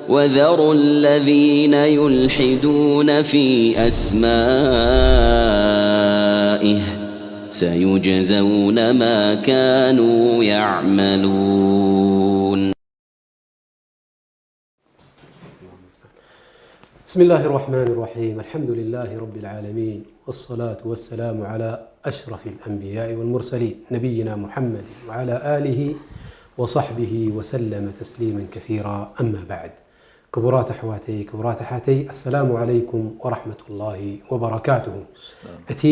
وذروا الذين يلحدون في أسمائه سيجزون ما كانوا يعملون. بسم الله الرحمن الرحيم. الحمد لله رب العالمين، والصلاة والسلام على أشرف الأنبياء والمرسلين، نبينا محمد وعلى آله وصحبه وسلم تسليما كثيرا. أما بعد. ክቡራት ኣሕዋተይ፣ ክቡራት ኣሓተይ፣ السلام عليكم ورحمة الله وبركاته. እቲ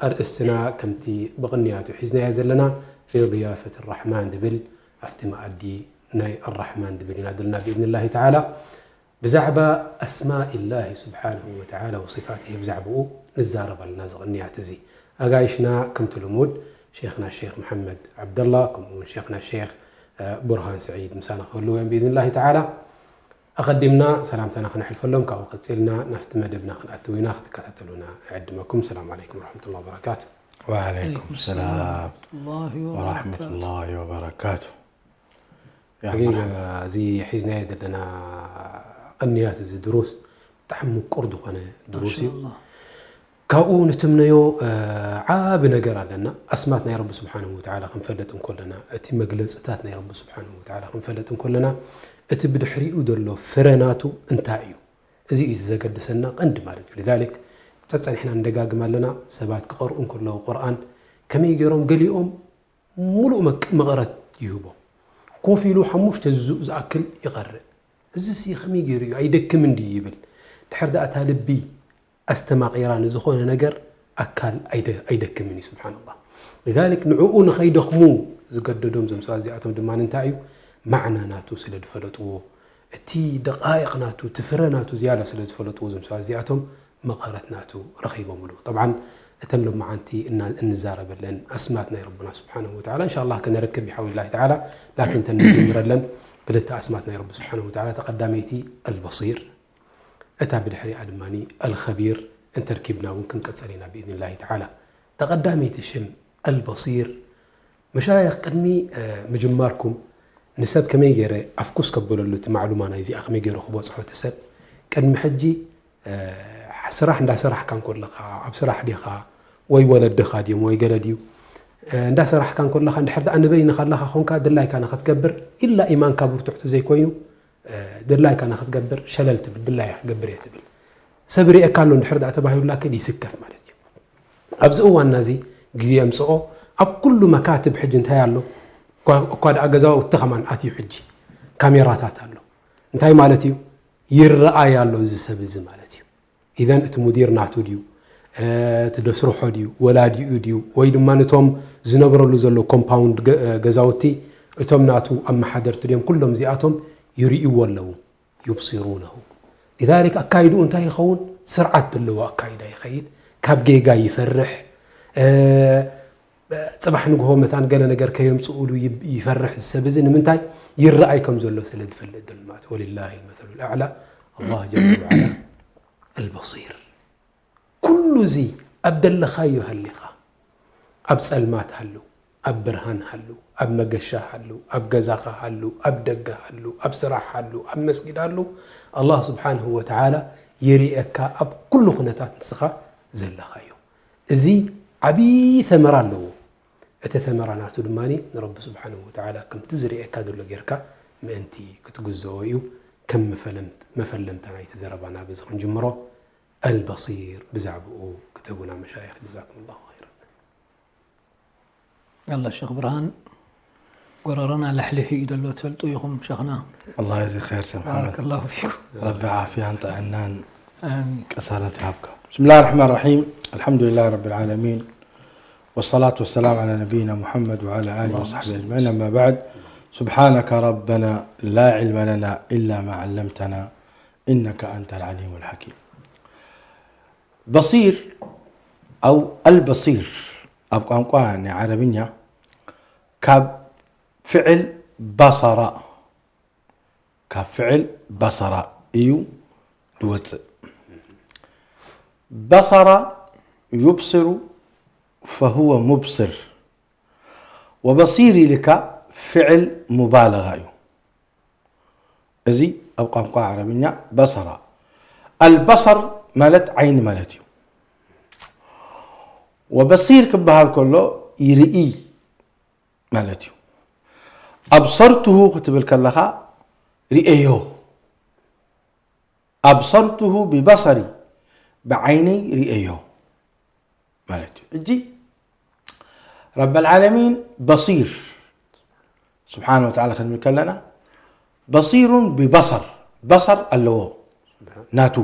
ኣርእስትና ከምቲ ብቕንያቱ ሒዝናዮ ዘለና في ضيافة الرحمن ዝብል ኣብቲ መኣዲ ናይ ኣራሕማን ዝብል ኢና ዘለና ብኢዝንላሂ ተዓላ። ብዛዕባ ኣስማኢላሂ ስብሓንሁ ወተዓላ ወሲፋትሂ ብዛዕባኡ ንዛረብ ኣለና። እዚ ቅንያት እዚ ኣጋይሽና ከምቲ ልሙድ ሼኽና ሼኽ መሓመድ ዓብደላ ከምኡ እውን ሼኽና ሼኽ ቡርሃን ስዒድ ምሳና ክህልዉ እዮም ብኢዝንላሂ ተዓላ። ኣቐዲምና ሰላምታና ክነሕልፈሎም፣ ካብኡ ቀፂልና ናብቲ መደብና ክንኣትው ኢና። ክትከታተሉና እዕድመኩም። ሰላም ዓለይኩም ወረሕመቱላሂ ወበረካቱ። وعليكم السلام ورحمة الله وبركاته. ሓቂቃ እዚ ሒዝናዮ ዘለና ቅንያት እዚ ድሩስ ብጣዕሚ ምቁር ዝኾነ ድሩስ እዩ። ካብኡ ንትምነዮ ዓቢ ነገር ኣለና። ኣስማት ናይ ረቢ ስብሓንሁ ወተዓላ ክንፈልጥ እንከለና፣ እቲ መግለፅታት ናይ ረቢ ስብሓንሁ ወተዓላ ክንፈልጥ እንከለና፣ እቲ ብድሕሪኡ ዘሎ ፍረ ናቱ እንታይ እዩ? እዚ እዩ ዘገድሰና ቀንዲ ማለት እዩ። لذلك ጸጸኒሕና ንደጋግም ኣለና። ሰባት ክቐርኡ እንከለዉ ቁርኣን ከመይ ገይሮም ገሊኦም ሙሉእ መቅ- መቐረት ይህቦ። ኮፍ ኢሉ ሓሙሽተ ዝዙእ ዝኣክል ይቐርእ። እዚ ሲ ከመይ ገይሩ እዩ ኣይደክምን ድዩ ይብል። ድሕር ደኣ እታ ልቢ ኣስተማቒራ ንዝኾነ ነገር ኣካል ኣይደ- ኣይደክምን እዩ። ስብሓንላህ። لذلك ንዕኡ ንኸይደኽሙ ዝገደዶም እዞም ሰባት እዚኣቶም ድማ እንታይ እዩ? ማዕና ናቱ ስለ ዝፈለጥዎ፣ እቲ ደቃይቕ ናቱ፣ እቲ ፍረ ናቱ ዝያዳ ስለ ዝፈለጥዎ እዞም ሰባት እዚኣቶም መቐረት ናቱ ረኺቦምሉ። ጠብዓን እተን ሎማዓንቲ እና- እንዛረበለን ኣስማት ናይ ረብና ስብሓንሁ ወተዓላ እንሻላህ ከነረክብ ይሓውላሂ ተዓላ። ላኪን እተን ንጅምረለን ክልተ ኣስማት ናይ ረቢ ስብሓንሁ ወተዓላ፣ ተቐዳመይቲ ኣልበሲር፣ እታ ብድሕሪኣ ድማ ኣልኸቢር እንተርኪብና እውን ክንቀጸል ኢና ብኢዝንላሂ ተዓላ። ተቐዳመይቲ ሽም ኣልበሲር። መሻይኽ ቅድሚ ምጅማርኩም ንሰብ ከመይ ገይረ ኣፍኩስ ከበለሉ፣ እቲ ማዕሉማ ናይዚኣ ከመይ ገይሩ ክበፅሖ እቲ ሰብ ቅድሚ ሕጂ ስራሕ እንዳሰራሕካ እንከለኻ፣ ኣብ ስራሕ ዲኻ ወይ ወለድኻ ድዮም ወይ ገለ ድዩ፣ እንዳሰራሕካ እንከለኻ እንድሕር ደኣ ንበይንኻ ኣለኻ ኾንካ ድላይካ ንኽትገብር ኢላ ኢማንካ ብርቱዕ ተዘይኮይኑ ድላይካ ንኽትገብር ሸለል ትብል፣ ድላያ ክገብር እየ ትብል። ሰብ ርእየካ ኣሎ እንድሕር ደኣ ተባሂሉላ ከድ ይስከፍ ማለት እዩ። ኣብዚ እዋንና እዚ ግዜ የምፅኦ ኣብ ኩሉ መካትብ ሕጂ እንታይ ኣሎ? እኳ- እኳ ደኣ ገዛውቲ ከማን ኣትዩ ሕጂ ካሜራታት ኣሎ። እንታይ ማለት እዩ? ይረኣይ ኣሎ እዚ ሰብ እዚ ማለት እዩ። ኢዘን እቲ ሙዲር ናቱ ድዩ እቲ ደስርሖ ድዩ ወላዲኡ ድዩ ወይ ድማ ነቶም ዝነብረሉ ዘሎ ኮምፓውንድ ገ- ገዛውቲ እቶም ናቱ ኣመሓደርቲ ድዮም ኩሎም እዚኣቶም ይርእይዎ ኣለዉ። يبصرونه لذلك ኣካይድኡ እንታይ ይኸውን? ስርዓት ዘለዎ ኣካይዳ ይኸይድ። ካብ ጌጋ ይፈርሕ። ጽባሕ ንግሆ መታን ገለ ነገር ከየምፅኡሉ ይፈርሕ ሰብ እዚ ንምንታይ ይረኣይ ከም ዘሎ ስለ ዝፈልጥ ድል ማለት ወሊላሂ ልመሰሉ ልኣዕላ ኣላህ ጀለ ወዓላ ኣልበሲር ኩሉ እዚ ኣብ ደለኻዮ ሃሊኻ ኣብ ፀልማት ሃሉ ኣብ ብርሃን ሃሉ ኣብ መገሻ ሃሉ ኣብ ገዛኻ ሃሉ ኣብ ደገ ሃሉ ኣብ ስራሕ ሃሉ ኣብ መስጊድ ሃሉ ኣላህ ስብሓንሁ ወተዓላ ይርእየካ ኣብ ኩሉ ኩነታት ንስኻ ዘለኻዮ። እዚ ዓብዪ ተመራ ኣለዎ። እቲ ተመራ ናቱ ድማ ንረቢ ስብሓንሁ ወተዓላ ከምቲ ዝርእየካ ዘሎ ጌርካ ምእንቲ ክትግዝኦ እዩ። ከም መፈለምት- መፈለምታ ናይቲ ዘረባና በዚ ክንጅምሮ ኣልበሲር ብዛዕባኡ ክትህቡና መሻይኽ ጀዛኩም ላሁ ኸይረን። ኣላ ሸኽ ብርሃን ጎረሮና ለሕሊሑ እዩ ዘሎ ትፈልጡ ኢኹም ሸኽና። الله يجزيك خير شيخ محمد. ባረከላሁ ፊኩም። ربي عافية ጥዕናን ኣሚን። ቅሳነት ይሃብካ. بسم الله الرحمن الرحيم. الحمد لله رب العالمين. والصلاة والسلام على نبينا محمد وعلى آله وصحبه أجمعين. أما بعد. سبحانك ربنا لا علم لنا إلا ما علمتنا إنك أنت العليم الحكيم. بصير أو البصير ኣብ ቋንቋ ናይ ዓረብኛ ካብ ፍዕል በሰራ ካብ ፍዕል በሰራ እዩ ዝወፅእ። በሰራ يبصر فهو مبصر وبصير ኢልካ ፍዕል ሙባለጋ እዩ። እዚ ኣብ ቋንቋ ዓረብኛ በሰራ። ኣልበሰር ማለት ዓይኒ ማለት እዩ። ወበሲር ክበሃል ከሎ ይርኢ ማለት እዩ። ኣብሰርቱሁ ክትብል ከለኻ ርእዮ። ኣብሰርቱሁ ብበሰሪ፣ ብዓይነይ ርእዮ ማለት እዩ። ሕጂ ረበል ዓለሚን በሲር ስብሓነ ወተዓላ ክንብል ከለና በሲሩን ብበሰር፣ በሰር ኣለዎ ናቱ፣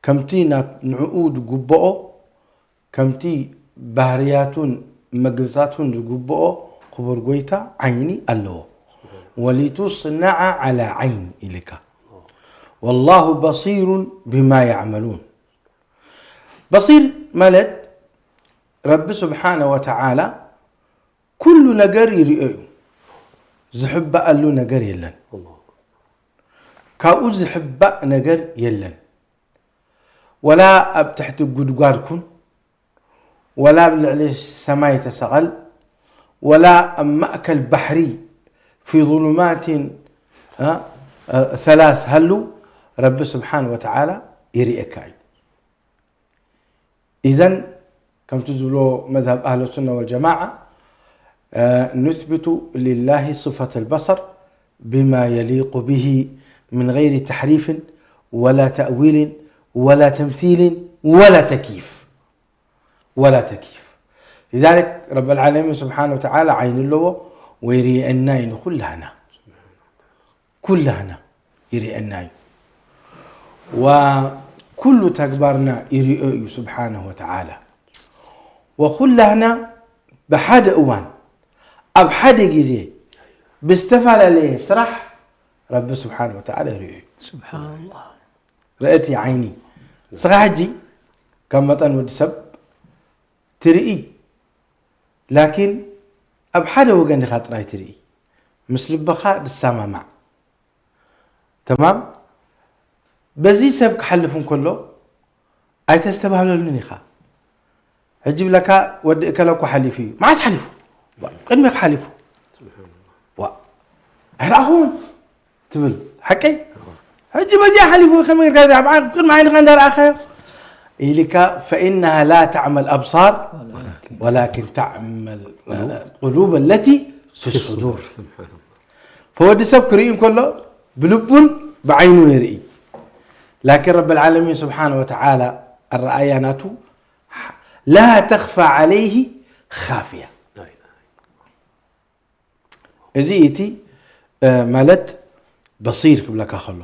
ከምቲ ናት-፣ ንዕኡ ዝግብኦ፣ ከምቲ ባህርያቱን መግለጻቱን ዝግብኦ ክቡር ጎይታ ዓይኒ ኣለዎ። ወሊቱስነዐ ዓላ ዓይን ኢልካ። ወላሁ በሲሩን ብማ ያዕመሉን። በሲር ማለት ረቢ ስብሓነ ወተዓላ ኩሉ ነገር ይርእዮ እዩ። ዝሕባኣሉ ነገር የለን። ካብኡ ዝሕባእ ነገር የለን። ወላ ኣብ ትሕቲ ጉድጓድ ኩን፣ ወላ ኣብ ልዕሊ ሰማይ ተሰቐል፣ ወላ ኣብ ማእከል ባሕሪ ፊ ظሉማትን፣ እ፣ እ፣ ሰላስ ሃሉ፣ ረቢ ስብሓን ወተዓላ ይርእየካ እዩ። ኢዘን ከምቲ ዝብሎ መዝሃብ ኣህለ ሱና ወልጀማዓ፣ እ፣ ኑስቢቱ ሊላሂ ስፈተ ልበሰር ብማ የሊቁ ብሂ ምን ገይሪ ተሕሪፍን ወላ ተእዊልን ወላ ተምሲልን ወላ ተክይፍ። ወላ ተክይፍ። ሊዛሊክ ረበል ዓለሚን ስብሓን ወተዓላ ዓይኒ ኣለዎ፣ ወይርእየና እዩ ንኩላህና። ኩላህና ይርእየና እዩ። ወኩሉ ተግባርና ይርእዮ እዩ ስብሓነሁ ወተዓላ። ወኩላህና ብሓደ እዋን፣ ኣብ ሓደ ግዜ፣ ብዝተፈላለየ ስራሕ ረቢ ስብሓነሁ ወተዓላ ይርእዮ እዩ። ስብሓንላህ። ርእቲ ዓይኒ። ንስኻ ሕጂ ካብ መጠን ወዲ ሰብ ትርኢ፣ ላኪን ኣብ ሓደ ወገን ኢኻ ጥራይ ትርኢ። ምስ ልብኻ ዝሰማማዕ። ተማም? በዚ ሰብ ክሓልፍ እንከሎ ኣይተስተባህለሉን ኢኻ። ሕጂ ብለካ ወዲ እከለ እኮ ሓሊፉ እዩ። መዓስ ሓሊፉ? ዋ፣ ቅድሜኻ ሓሊፉ። ዋ፣ ኣይረኣኹን ትብል። ሓቀይ? ሕጂ በዚኣ ሓሊፉ ከመይ ጌርካ ኣብ ዓ-፣ ቅድሚ ዓይንኻ እንዳረኣኻዮ? ኢልካ፣ ፈኢነሃ ላ ተዕመል ኣብሳር ወላኪን ተዕመል ቁሉብ ኣለቲ ፊ ሱዱር። ፈወዲ ሰብ ክርኢ እንከሎ ብልቡን ብዓይኑን ይርኢ። ላኪን ረብል ዓለሚን ስብሓነ ወተዓላ ኣረኣያ ናቱ ላ ተኽፋ ዓለይሂ ኻፍያ። እዚ እቲ፣ እ፣ ማለት በሲር ክብለካ ከሎ።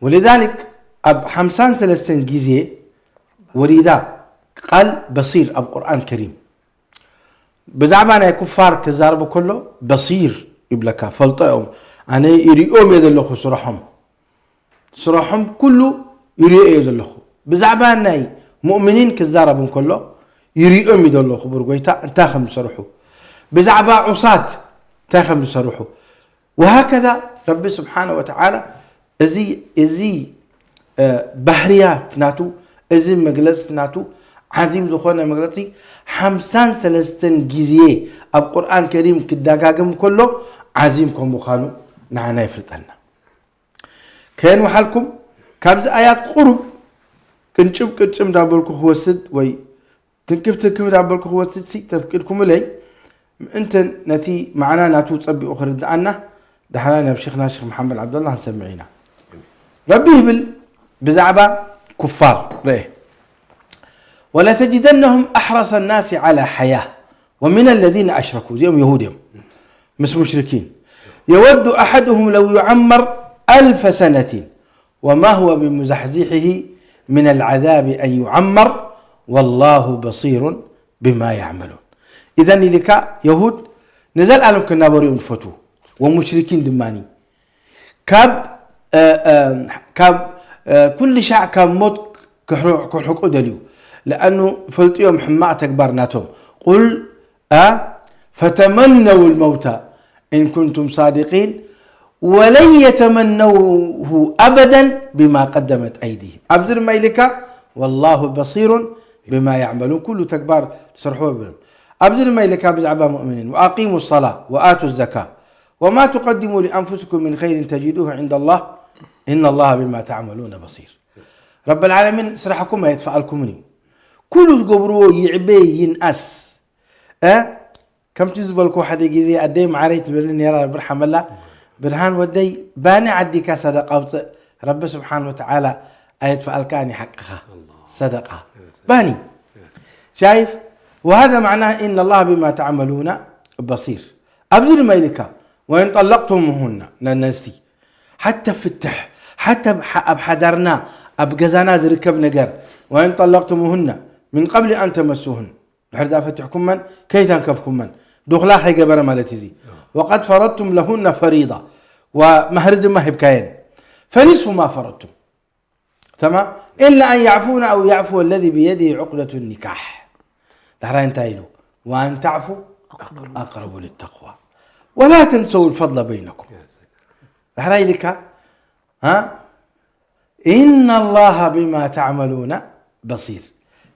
ወሊዛሊክ ኣብ ሓምሳን ሰለስተን ግዜ ወሪዳ ቃል በሲር ኣብ ቁርኣን ከሪም። ብዛዕባ ናይ ኩፋር ክዛረቡ ከሎ በሲር ይብለካ፣ ፈልጦ እዮም። ኣነ ይሪኦም እየ ዘለኹ ስራሖም። ስራሖም ኩሉ ይሪኦ እየ ዘለኹ። ብዛዕባ ናይ ሙእሚኒን ክዛረብ እንከሎ ይሪኦም እዩ ዘሎ ክቡር ጎይታ እንታይ ከም ዝሰርሑ። ብዛዕባ ዑሳት እንታይ ከም ዝሰርሑ። ወሃከዛ ረቢ ስብሓነ ወተዓላ እዚ፣ እዚ፣ እ፣ ባህርያት ናቱ፣ እዚ መግለጽ ናቱ ዓዚም ዝኾነ መግለጺ ሓምሳን ሰለስተን ግዜ ኣብ ቁርኣን ከሪም ክደጋግም ከሎ ዓዚም ከም ምዃኑ ንዓና የፍልጠና። ከየንውሓልኩም ካብዚ ኣያት ቁሩብ ቅንጭብ ቅንጭብ እንዳበልኩ ክወስድ ወይ ትንክፍ ትንክፍ እንዳበልኩ ክወስድ ሲ ተፍቂድኩምለይ፣ ምእንተን ነቲ ማዕና ናቱ ጸቢቑ ክርድኣና፣ ዳሕራይ ናብ ሼኽና ሼኽ መሓመድ ዓብደላ ክንሰምዕ ኢና። ረቢ ይብል ብዛዕባ ኩፋር፣ ርኤ፣ ወለተጅደነሁም ኣሕረሰ ናሲ ዓላ ሓያህ ወሚነ ለዚነ ኣሽረኩ፣ እዚኦም የሁድ እዮም፣ ምስ ሙሽሪኪን። የወዱ ኣሐድሁም ለው ዩዓመር ኣልፈ ሰነቲን ወማ ሁወ ብሙዛሕዚሒሂ ሚነል ዓዛቢ ኣን ዩዓመር ወላሁ በሲሩን ብማ ያዕመሉን። ኢዘን ኢልካ የሁድ ንዘለኣለም ክናበሩ እዮም ዝፈትዉ። ወሙሽሪኪን ድማኒ ካብ፣ እ፣ እ፣ ካብ፣ እ፣ ኩሉ ሻዕ ካብ ሞት ክሕሩ-፣ ክርሕቁ ደልዩ። ለኣኑ ፈልጥዮም ሕማቕ ተግባር ናቶም። ቁል ኣ፣ ፈተመነው ልመውታ ኢን ኩንቱም ሳዲቂን ወለን የተመነውሁ ኣበደን ቢማ ቀደመት ኣይዲህም። ኣብዚ ድማ ኢልካ ወላሁ በሲሩን ቢማ ያዕመሉን፣ ኩሉ ተግባር ዝሰርሕዎ ይብሎም። ኣብዚ ድማ ኢልካ ብዛዕባ ሙእሚኒን፣ ወኣቂሙ ሰላ ወኣቱ ዘካ وما تقدموا لأنفسكم من خير تجدوه عند الله إن الله بما تعملون بصير. ረብ ዓለሚን ስራሕኩም ኣየጥፍኣልኩምን እዩ። ኩሉ ዝገብርዎ ይዕበ ይንኣስ። እ? ከምቲ ዝበልኩ ሓደ ግዜ ኣደይ መዓረይ ትብለኒ ነይራ፣ ብርሓመላ፣ ብርሃን ወደይ፣ ባኒ ዓዲካ ሰደቃ ኣውፅእ፣ ረቢ ስብሓን ወተዓላ ኣየጥፍኣልካን እዩ ሓቅኻ። ሰደቃ ባኒ። ሻይፍ? وهذا معناه إن الله بما تعملون بصير. ኣብዚ ድማ ኢልካ وإن طلقتموهن፣ ነነስቲ ሓተ ፍትሕ ሓተ ኣብ ሓ- ኣብ ሓዳርና ኣብ ገዛና ዝርከብ ነገር وإن طلقتموهن من قبل أن تمسوهن ድሕሪ ዛ ፈቲሕኩመን ከይተንከፍኩመን ዱኽላ ከይገበረ ማለት እዚ وقد فرضتم لهن فريضة ومهر ድማ ሂብካየን فنصف ما فرضتم تمام إلا أن يعفون أو يعفو الذي بيده عقدة النكاح ዳሕራይ እንታይ ኢሉ وأن تعفوا أقرب للتقوى ولا تنسوا الفضل بينكم ዳሕራይ ኢልካ إن الله بما تعملون بصير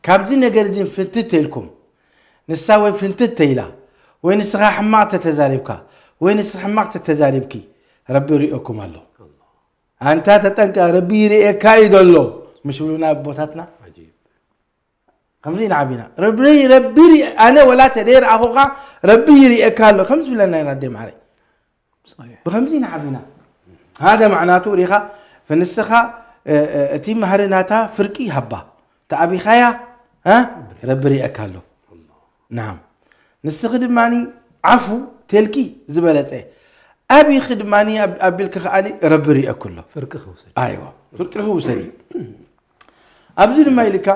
ካብዚ ነገር እዚ ፍንትት ኢልኩም ንሳ ወይ ፍንትት ተኢላ ወይ ንስኻ ሕማቕ ተተዛሪብካ ወይ ንስኻ ሕማቕ ተተዛሪብኪ ረቢ ይርእየኩም ኣሎ ኣንታ ተጠንቀ ረቢ ይርእየካ እዩ ዘሎ ምሽ ብሉና ኣቦታትና ከምዚ ኢና ዓቢና ረቢ ረቢ ኣነ ወላ ተደይ ረኣኹኻ ረቢ ይርእየካ ኣሎ ከምዚ ብለና ኢና ኣደ ማዕረ ብኸምዚ ኢና ዓቢና ሃደ ማዕናቱ ሪኻ ፈንስኻ እቲ ማህሪ ናታ ፍርቂ ሃባ ተኣቢኻያ ረቢ ርእየካ ኣሎ ናም ንስኺ ድማ ዓፉ ተልኪ ዝበለፀ ኣቢኺ ድማ ኣቢልኪ ከኣ ረቢ ርእየኩ ኣሎ ፍርቂ ክውሰድ ኣይዋ ፍርቂ ክውሰድ ኣብዚ ድማ ኢልካ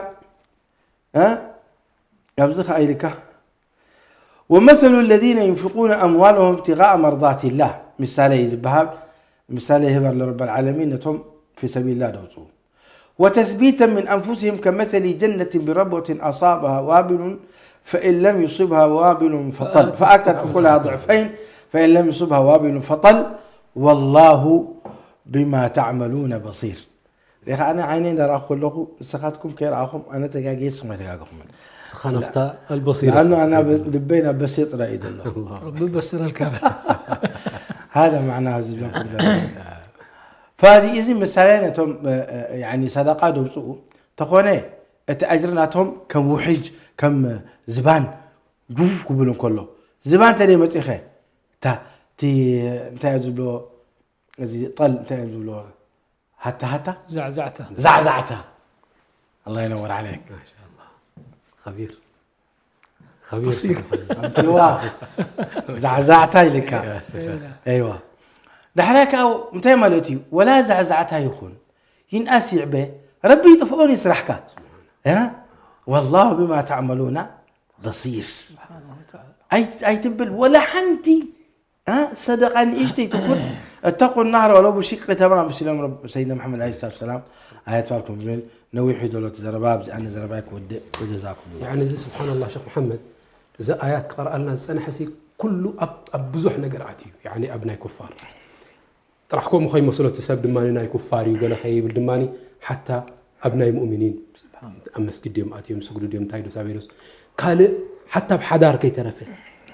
ኣብዚ ከኣ ኢልካ ومثل الذين ينفقون أموالهم ابتغاء مرضات الله ምሳሌ እዩ ዝበሃል ምሳሌ ይህብ ኣሎ ረብ ዓለሚን ነቶም في سبيل الله ደውፅኡ وتثبيتا من أنفسهم كمثل جنة بربوة أصابها وابل فإن لم يصبها وابل فطل فآتت أكلها ضعفين فإن لم يصبها وابل فطل والله بما تعملون بصير ሪኻ ኣነ ዓይነይ እንዳረኣኹ ከለኹ ንስኻትኩም ከይረኣኹም ኣነ ተጋግየ ንስኹም ኣይተጋገኹምን ንስኻ ናፍታ ኣልበሲር ኣነ ኣና ልበይ ናብ በሲር ጥራይ እዩ ዘሎ ረቢ በስረልካ هذا معناه ዝብለኩም ፈዚ እዚ ምሳሌ ነቶም ሰደቃ ደውፅኡ ተኾነ እቲ ኣጅሪ ናቶም ከም ውሕጅ ከም ዝባን ጉም ክብል እንከሎ ዝባን ተደይ መፂኸ እታ እቲ እንታይ ዝብሎ እዚ ጠል እንታይ ዝብሎ ሃታ ሃታ ዛዕዛዕታ ዛዕዛዕታ الله ينور عليك خبير خبير ዋ ዛዕዛዕታ ኢልካ ይዋ ዳሕራይ ከዓ እንታይ ማለት እዩ ወላ ዛዕዛዕታ ይኹን ይንኣስ ይዕበ ረቢ ይጥፍኦን ይስራሕካ والله بما تعملون بصير ኣይትብል ወላ ሓንቲ ሰደቃ ንእሽተይ ትኹን اتقوا النار ولو بشق تمرة ምስ ኢሎም ሰይድና መሓመድ ለ ሰላት ሰላም ኣየትፋልኩም ዝብል ነዊሑ ዘሎ እቲ ዘረባ ኣብዚ ኣነ ዘረባይ ክወድእ ወጀዛኩም ያኒ እዚ ስብሓንላ ሸክ መሓመድ እዚ ኣያት ክቐርኣልና ዝፀንሐ ሲ ኩሉ ኣብ ብዙሕ ነገር ኣትዩ ያኒ ኣብ ናይ ኩፋር ጥራሕ ከምኡ ከይመስሎ እቲ ሰብ ድማ ናይ ኩፋር እዩ ገለ ከይብል ድማ ሓታ ኣብ ናይ ሙእሚኒን ኣብ መስጊድ ድዮም ኣትዮም ስግዱ ድዮም እንታይ ዶ ሳበይዶስ ካልእ ሓታ ኣብ ሓዳር ከይተረፈ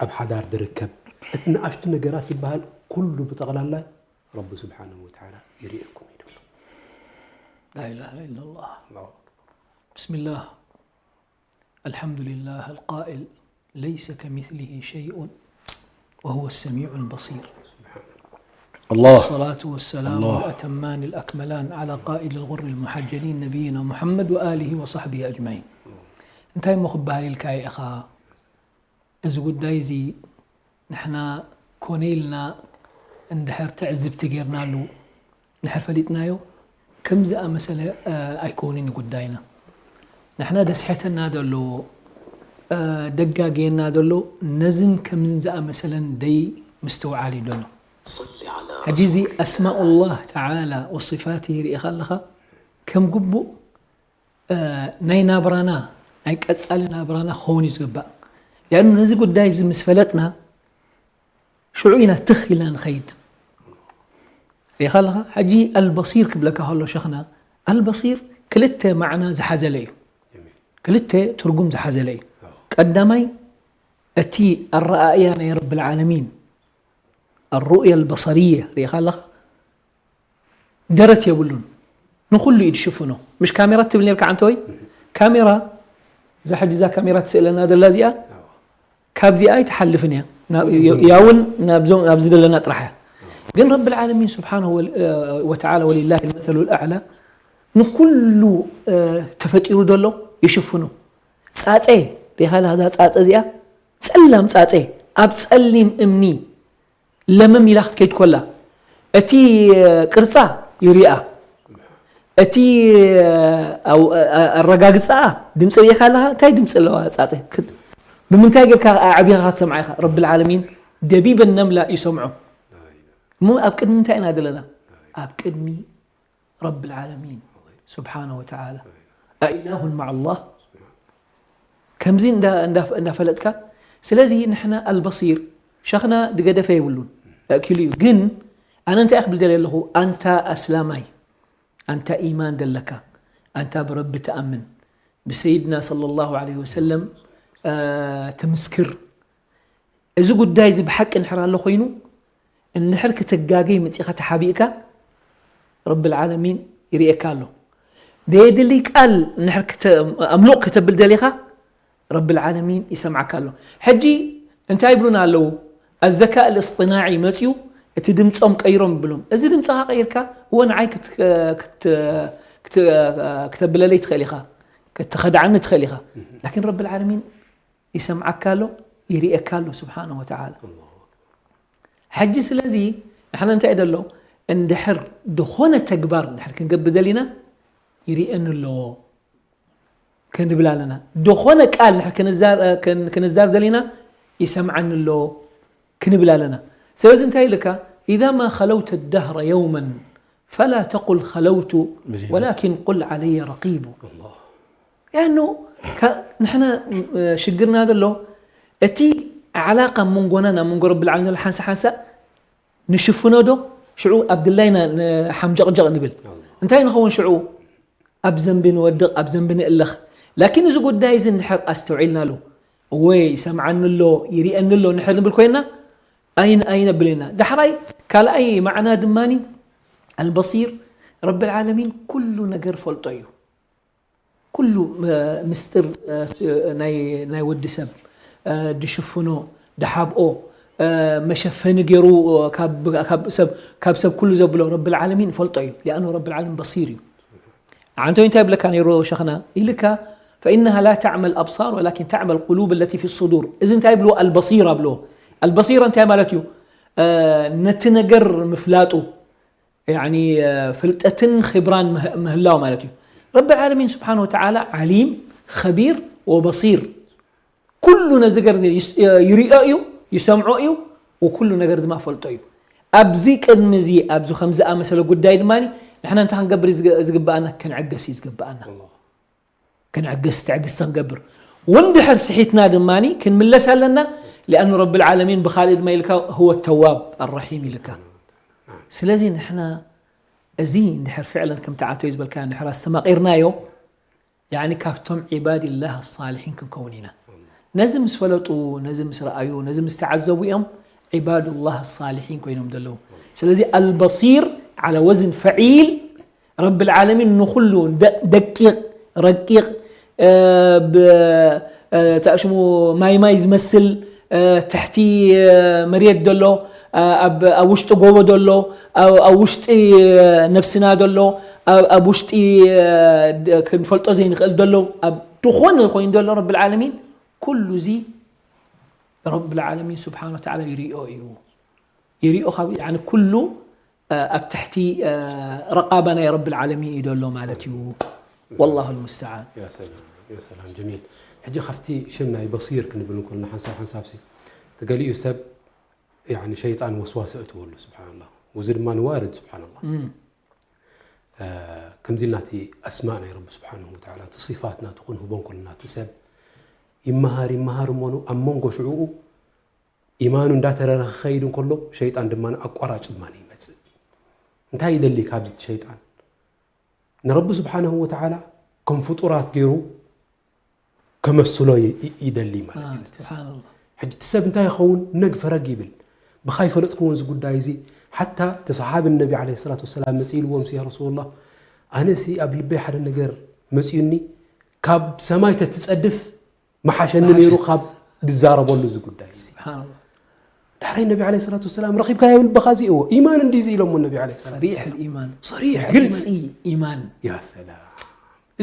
ኣብ ሓዳር ዝርከብ እቲ ንኣሽቱ ነገራት ዝበሃል ኩሉ ብጠቕላላ ረቢ ስብሓንሁ ወተዓላ ይርእየኩም እዩ لا إله إلا الله بسم الله الحمد لله القائل ليس كمثله شيء وهو السميع البصير الله الصلاة والسلام الله. الأتمان الأكملان على قائد الغر المحجلين نبينا محمد وآله وصحبه أجمعين እንታይ እሞ ክበሃል ኢልካ ኢኻ እዚ ጉዳይ እዚ ንሕና ኮነ ኢልና እንድሕር ትዕዝብቲ ጌርናሉ ንድሕር ፈሊጥናዮ ከም ዝኣመሰለ ኣይኮንን ጉዳይና ንሕና ደስሐተና ዘሎ ደጋግየና ዘሎ ነዝን ከምዝን ዝኣመሰለን ደይ ምስትውዓል እዩ ዘሎ ሕጂ እዚ ኣስማኡላህ ተዓላ ወصፋት ርኢኻ ኣለኻ ከም ግቡእ ናይ ናብራና ናይ ቀፃሊ ናብራና ክኸውን እዩ ዝግባእ ሊኣኑ ነዚ ጉዳይ እዚ ምስ ፈለጥና ሽዑ ኢና ትኽ ኢልና ንኸይድ ሪኻ ኣለኻ ሕጂ ኣልበሲር ክብለካ ከሎ ሸኽና ኣልበሲር ክልተ ማዕና ዝሓዘለ እዩ ክልተ ትርጉም ዝሓዘለ እዩ ቀዳማይ እቲ ኣረኣእያ ናይ ረብ ልዓለሚን الرؤية البصرية ርኢኻ ኣለኻ ደረት የብሉን ንኹሉ እዩ ዝሽፍኖ ምሽ ካሜራ ትብል ነርካ ዓንተወይ ካሜራ እዛ ሕጂ እዛ ካሜራ ትስእለና ዘላ እዚኣ ካብዚኣ ኣይትሓልፍን እያ ያውን ናብዚ ዘለና ጥራሕ እያ ግን ረብ العالمين سبحانه وتعالى ولله المثل الأعلى ንኩሉ ተፈጢሩ ዘሎ ይሽፍኖ ጻጸ ሪኻ ዛ ጻጸ እዚኣ ጸላም ጻጸ ኣብ ጸሊም እምኒ ለምም ኢላ ክትከይድ ኮላ እቲ ቅርጻ ይሪኣ እቲ ኣረጋግጻኣ ድምፂ ሪኢኻ ኣለኻ እንታይ ድምፂ ኣለዋ ጻጸ ብምንታይ ጌርካ ኣዕቢኻ ክትሰምዓ ኢኻ ረቢ العالمين ደቢበ ነምላ ይሰምዖ እሞ ኣብ ቅድሚ እንታይ ኢና ዘለና ኣብ ቅድሚ رب العالمين سبحانه وتعالى أإله مع الله ከምዚ እንዳፈለጥካ ስለዚ ንሕና البصير ሸኽና ድገደፈ የብሉን ያእኪሉ እዩ ግን ኣነ እንታይ ክብል ደልየ ኣለኹ ኣንታ ኣስላማይ ኣንታ ኢማን ደለካ ኣንታ ብረቢ ትኣምን ብሰይድና صلى الله عليه وسلم ትምስክር እዚ ጉዳይ እዚ ብሓቂ እንድሕር ኣሎ ኮይኑ እንድሕር ክትጋገይ መፂኻ ተሓቢእካ ረቢ العالمين ይርእየካ ኣሎ ደየድሊ ቃል እንድሕር ኣምሉቕ ከተብል ደሊኻ ረቢ العالمين ይሰምዓካ ኣሎ ሕጂ እንታይ ይብሉና ኣለዉ الذكاء الاصطناعي መፅዩ እቲ ድምፆም ቀይሮም ይብሎም እዚ ድምፅኻ ቀይርካ እወ ንዓይ ክተብለለይ ትኽእል ኢኻ ክትኸድዓኒ ትኽእል ኢኻ ላኪን ረቢ العالمين ይሰምዓካ ኣሎ ይርእየካ ኣሎ ስብሓነ ወተዓላ ሕጂ ስለዚ ንሕና እንታይ ደሎ እንድሕር ዝኾነ ተግባር እንድሕር ክንገብር ደሊና ይርእየኒ ኣለዎ ክንብል ኣለና ዝኾነ ቃል ክንዛር ደሊና ይሰምዓኒ ኣሎ ክንብል ኣለና ስለዚ እንታይ ኢልካ إذا ما خلوت الدهر يوما فلا تقل خلوت ولكن قل علي رقيب لأنه ንሕና ሽግርና ዘሎ እቲ ዓላቃ መንጎና ናብ መንጎ ረብል ዓለሚን ዘሎ ሓንሳ ሓንሳ ንሽፍኖ ዶ ሽዑ ኣብ ድላይና ሓምጀቕጀቕ ንብል እንታይ ንኸውን ሽዑ ኣብ ዘንቢ ንወድቕ ኣብ ዘንቢ ንእለኽ ላኪን እዚ ጉዳይ እዚ እንድሕር ኣስተውዒልናሉ እወ ይሰምዓኒ ኣሎ ይሪአኒ ኣሎ እንድሕር ንብል ኮይና ኣይን ኣይነብል ኢና ዳሕራይ ካልኣይ ማዕና ድማኒ ኣልበሲር ረብል ዓለሚን ኩሉ ነገር ፈልጦ እዩ ኩሉ ምስጢር ናይ ወዲ ሰብ ድሽፍኖ ድሓብኦ መሸፈኒ ገይሩ ካብ ሰብ ኩሉ ዘብሎ ረብል ዓለሚን ይፈልጦ እዩ ሊኣኑ ረብል ዓለሚን በሲር እዩ ዓንተው እንታይ ይብለካ ነይሩ ሸኽና ኢልካ فإنها لا تعمى الأبصار ولكن تعمى القلوب التي في الصدور እዚ እንታይ ይብልዎ البصير ኣብልዎ البصير እንታይ ማለት እዩ ነቲ ነገር ምፍላጡ ፍልጠትን ኽብራን ምህላው ማለት እዩ ረቢ ዓለሚን ስብሓን ወተዓላ ዓሊም ኸቢር ወበሲር ኩሉ ነዚ ገር ይሪኦ እዩ ይሰምዖ እዩ ወኩሉ ነገር ድማ ፈልጦ እዩ ኣብዚ ቅድሚ እዚ ኣብዚ ከም ዝኣመሰለ ጉዳይ ድማ ንሕና እንታይ ክንገብር ዝግብኣና ክንዕገስ እዩ ዝግብኣና ክንዕግስ ትዕግስቲ ክንገብር ወንድሕር ስሒትና ድማ ክንምለስ ኣለና ሊኣኑ ረቢ ልዓለሚን ብካልእ ድማ ኢልካ هو التواب الرحيم ኢልካ ስለዚ ንሕና እዚ እንድሕር ፍዕለን ከምቲ ዓቶይ ዝበልካዮ እንድሕር ኣስተማቒርናዮ ያኒ ካብቶም ዒባድላህ ሳልሒን ክንከውን ኢና ነዚ ምስ ፈለጡ ነዚ ምስ ረኣዩ ነዚ ምስ ተዓዘቡ እዮም ዒባዱላህ ሳልሒን ኮይኖም ዘለዉ ስለዚ ኣልበሲር ዓላ ወዝን ፈዒል ረብል ዓለሚን ንኹሉ ደቂቕ ረቂቕ ተእሽሙ ማይ ማይ ዝመስል ትሕቲ መሬት ዘሎ ኣብ ውሽጢ ጎቦ ዘሎ ኣብ ውሽጢ ነብስና ዘሎ ኣብ ውሽጢ ክንፈልጦ ዘይንኽእል ዘሎ ኣብ ዝኾነ ኮይኑ ዘሎ ረብል ዓለሚን ኩሉ እዚ ረብል ዓለሚን ስብሓን ወተዓላ ይሪኦ እዩ ይሪኦ ካብ ኩሉ ኣብ ትሕቲ ረቃባ ናይ ረብል ዓለሚን እዩ ዘሎ ማለት እዩ والله المستعان ሰላም ጀሚል ሕጂ ካብቲ ሽም ናይ በሲር ክንብል እንከልና ሓንሳብ ሓንሳብ ሲ ትገሊኡ ሰብ ሸይጣን ወስዋስ እእትወሉ ስብሓንላ ወዚ ድማ ንዋርድ ስብሓንላ ከምዚ ኢልና እቲ ኣስማእ ናይ ረቢ ስብሓንሁ ወተዓላ እቲ ሲፋት ናቱ ክንህቦ እንከልና እቲ ሰብ ይመሃር ይመሃር እሞኑ ኣብ መንጎ ሽዕኡ ኢማኑ እንዳተረረ ክኸይድ እንከሎ ሸይጣን ድማ ኣቋራጭ ድማ ይመፅእ እንታይ ይደሊ ካብዚ ሸይጣን ንረቢ ስብሓንሁ ወተዓላ ከም ፍጡራት ገይሩ ከመስሎ ይደሊ ማለት እዩ ሕጂ እቲ ሰብ እንታይ ይኸውን ነግ ፈረግ ይብል ብኻይ ፈለጥኩ እውን እዚ ጉዳይ እዚ ሓታ እቲ ሰሓቢ ነቢ ዓለይሂ ሰላቱ ወሰላም መፂኡ ኢልዎም ሲ ያ ረሱሉላህ ኣነ ሲ ኣብ ልበይ ሓደ ነገር መፂኡኒ ካብ ሰማይ ተትፀድፍ መሓሸኒ ነይሩ ካብ ዝዛረበሉ እዚ ጉዳይ እዚ سبحان الله ዳሕራይ ነቢ ዓለይሂ ሰላቱ ወሰላም ረኺብካዮ ልብኻ እዚ እዎ ኢማን እንዲ እዚ ኢሎሞ ነቢ ዓለይሂ ሰላቱ صريح ወሰላም الإيمان صريح ግልፂ ኢማን إيمان ያ ሰላም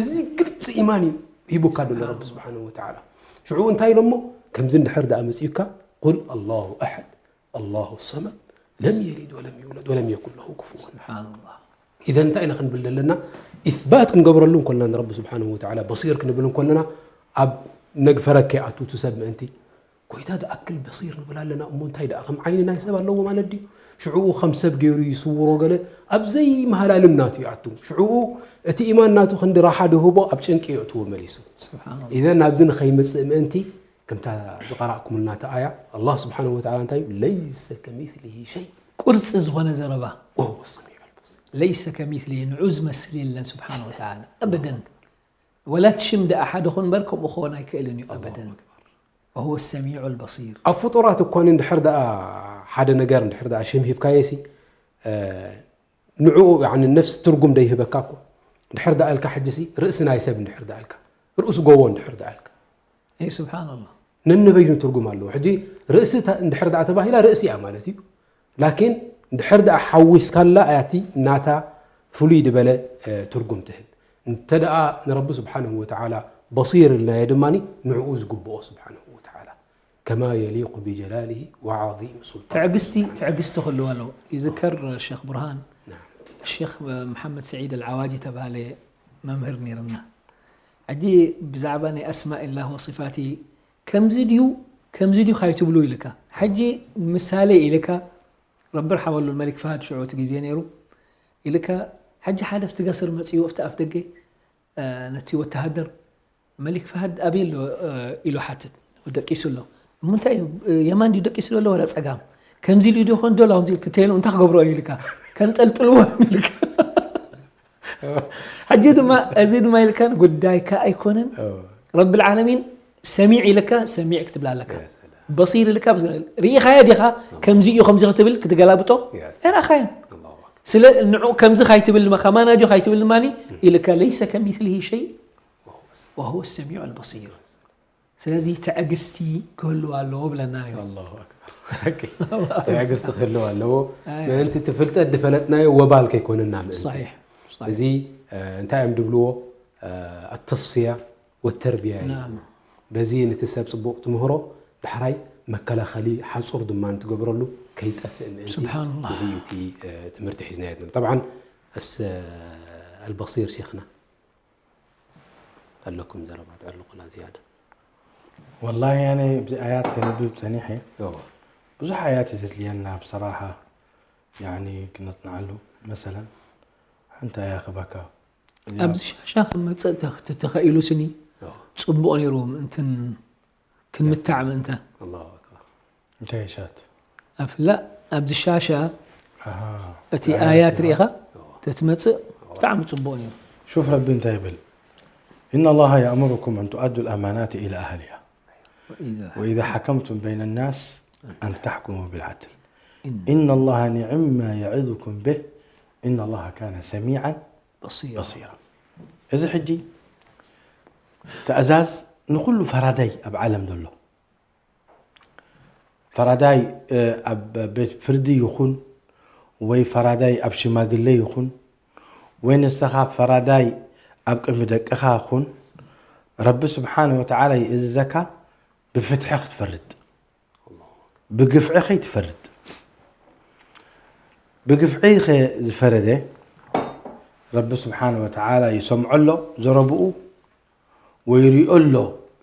እዚ ግልፂ ኢማን እዩ ሂቡካ ዘሎ ረቢ ስብሓንሁ ወተዓላ ሽዑ እንታይ ኢሎሞ ከምዚ እንድሕር ደኣ መፂኡካ ቁል ኣላሁ ኣሐድ ኣላሁ ሰመድ ለም የሊድ ወለም ይውለድ ወለም የኩን ለሁ ኩፍወን سبحان الله ኢዘን እንታይ ኢና ክንብል ዘለና ኢስባት ክንገብረሉ እንኮልና ንረቢ ስብሓንሁ ወተዓላ በሲር ክንብል እንኮለና ኣብ ነግፈረከ ኣቱ እቲ ሰብ ምእንቲ ጎይታ ደኣክል በሲር ንብል ኣለና እሞ እንታይ ደኣ ከም ዓይኒ ናይ ሰብ ኣለዎ ማለት ድዩ ሽዕኡ ከም ሰብ ገይሩ ይስውሮ ገለ ኣብ ዘይመሃላልም ናቱ ይኣቱ ሽዕኡ እቲ ኢማን ናቱ ክንዲ ራሓ ድህቦ ኣብ ጭንቂ የእትዎ መሊሱ سبحان الله ኢዘን ናብዚ ንኸይመፅእ ምእንቲ ከምታ ዝቐራእኩምልና እቲ ኣያ ኣላህ ስብሓንሁ ወተዓላ እንታይ እዩ ለይሰ ከሚስሊሂ ሸይ ቁርፂ ዝኾነ ዘረባ ወሁወ ሰሚዑ ልበሲር ليس كمثله ንዑ ዝመስል የለን سبحانه وتعالى أبدا ولا ሽም ደኣ ሓደ ኹን በር ከምኡ ክኸውን ኣይክእልን እዩ أبدا وهو السميع البصير ኣብ ፍጡራት እኳ እንድሕር ደኣ ሓደ ነገር እንድሕር ደኣ ሽም ሂብካዮ ሲ ንዕኡ ነፍሲ ትርጉም ደይህበካ እኮ እንድሕር ደኣ ኢልካ ሕጂ ሲ ርእሲ ናይ ሰብ እንድሕር ደኣ ኢልካ ርእሲ ጎቦ እንድሕር ደኣ ኢልካ اي سبحان الله ነንበይኑ ትርጉም ኣለዎ ሕጂ ርእሲ እንድሕር ደኣ ተባሂላ ርእሲ እያ ማለት እዩ ላኪን እንድሕር ደኣ ሓዊስካላ እያ እቲ ናታ ፍሉይ ዝበለ ትርጉም ትህብ እንተ ደኣ ንረቢ ስብሓንሁ ወተዓላ በሲር ኢልናዮ ድማ ንዕኡ ዝግብኦ ስብሓንሁ ወተዓላ ከማ የሊቁ ብጀላሊሂ ወዓዚም ሱልጣን ትዕግስቲ ትዕግስቲ ክህልዋ ኣለዎ ይዝከር ሸክ ቡርሃን ሸክ መሓመድ ስዒድ ኣልዓዋጅ ተባሃለ መምህር ነይርና ሕጂ ብዛዕባ ናይ ኣስማእ ላህ ወصፋቲ ከምዚ ድዩ ከምዚ ድዩ ካይትብሉ ኢልካ ሕጂ ምሳሌ ኢልካ ረቢ ርሓበሉ መሊክ ፍሃድ ሽዑ እቲ ግዜ ነይሩ ኢልካ ሕጂ ሓደ ፍቲ ገስር መፅዎ ፍቲ ኣፍ ደገ ነቲ ወተሃደር መሊክ ፍሃድ ኣበይ ኣሎ ኢሉ ሓትት ደቂሱ ኣሎ እሞ እንታይ የማን ድዩ ደቂሱ ዘሎ ወላ ፀጋም ከምዚ ኢሉ ዶ ኮን ዶላ ከምዚ ክትይሉ እንታይ ክገብሮ እዩ ኢልካ ከንጠልጥልዎ ኢልካ ሕጂ ድማ እዚ ድማ ኢልካ ጉዳይካ ኣይኮነን ረቢ ዓለሚን ሰሚዕ ኢልካ ሰሚዕ ክትብላ ኣለካ በሲር ኢልካ ርኢኻዮ ዲኻ ከምዚ እዩ ከምዚ ክትብል ክትገላብጦ ኣይረኣኻዮን ስለ ንዑ ከምዚ ካይትብል ድማ ከማና ድዩ ካይትብል ድማ ኢልካ ለይሰ ከሚስሊሂ ሸይ وهو السميع البصير ስለዚ ትዕግስቲ ክህልው ኣለዎ ብለና ነይሩ ኣላሁ ኣክበር ትዕግስቲ ክህልው ኣለዎ ምእንቲ እቲ ፍልጠት ዝፈለጥናዮ ወባል ከይኮነና ምእንቲ صحيح صحيح እዚ እንታይ እዮም ድብልዎ ኣተስፍያ ወተርቢያ እዩ نعم በዚ ነቲ ሰብ ፅቡቕ ትምህሮ ዳሕራይ መከላኸሊ ሓፁር ድማ እንትገብረሉ ከይጠፍእ ምእንቲ سبحان الله እዚ እዩ እቲ ትምህርቲ ሒዝናዮ ዘለና طبعا ኣልበሲር ሼኽና ኣለኩም ዘረባ ትዕልቁላ ዝያዳ والله يعني ኣብዚ ኣያት ከንብብ ፀኒሐ እዎ ብዙሕ ኣያት እዩ ዘድልየና ብሰራሓ يعني ክነፅንዓሉ መሰለን ሓንቲ ኣያ ክባካ እዚኣ ኣብዚ ሻሻ ክመፅእ ተተኸኢሉ ስኒ እዎ ፅቡቕ ነይሩ ምእንትን ክንምታዕ ምእንተ ኣላሁ ኣክበር እንታይ ሻት ኣፍላ ኣብዚ ሻሻ ኣሃ እቲ ኣያት ርኢኻ ተትመፅእ ብጣዕሚ ፅቡቕ ነይሩ شوف ربي انت يبل إن الله يأمركم أن تؤدوا الأمانات إلى أهلها وإذا وإذا حكمتم بين الناس أن تحكموا بالعدل إن إن الله نعم ما يعظكم به إن الله كان سميعا بصير بصيرا እዚ ሕጂ ትእዛዝ ንኩሉ ፈራዳይ ኣብ ዓለም ዘሎ ፈራዳይ እ፣ ኣብ ቤት ፍርዲ ይኹን ወይ ፈራዳይ ኣብ ሽማግለ ይኹን ወይ ንስኻ ፈራዳይ ኣብ ቅድሚ ደቅኻ ኩን ረቢ ስብሓን ወተዓላ ይእዝዘካ ብፍትሒ ክትፈርድ ብግፍዒ ከይትፈርድ ብግፍዒ ከ ዝፈረደ ረቢ ስብሓን ወተዓላ ይሰምዖ ኣሎ ዘረብኡ ወይሪኦ ኣሎ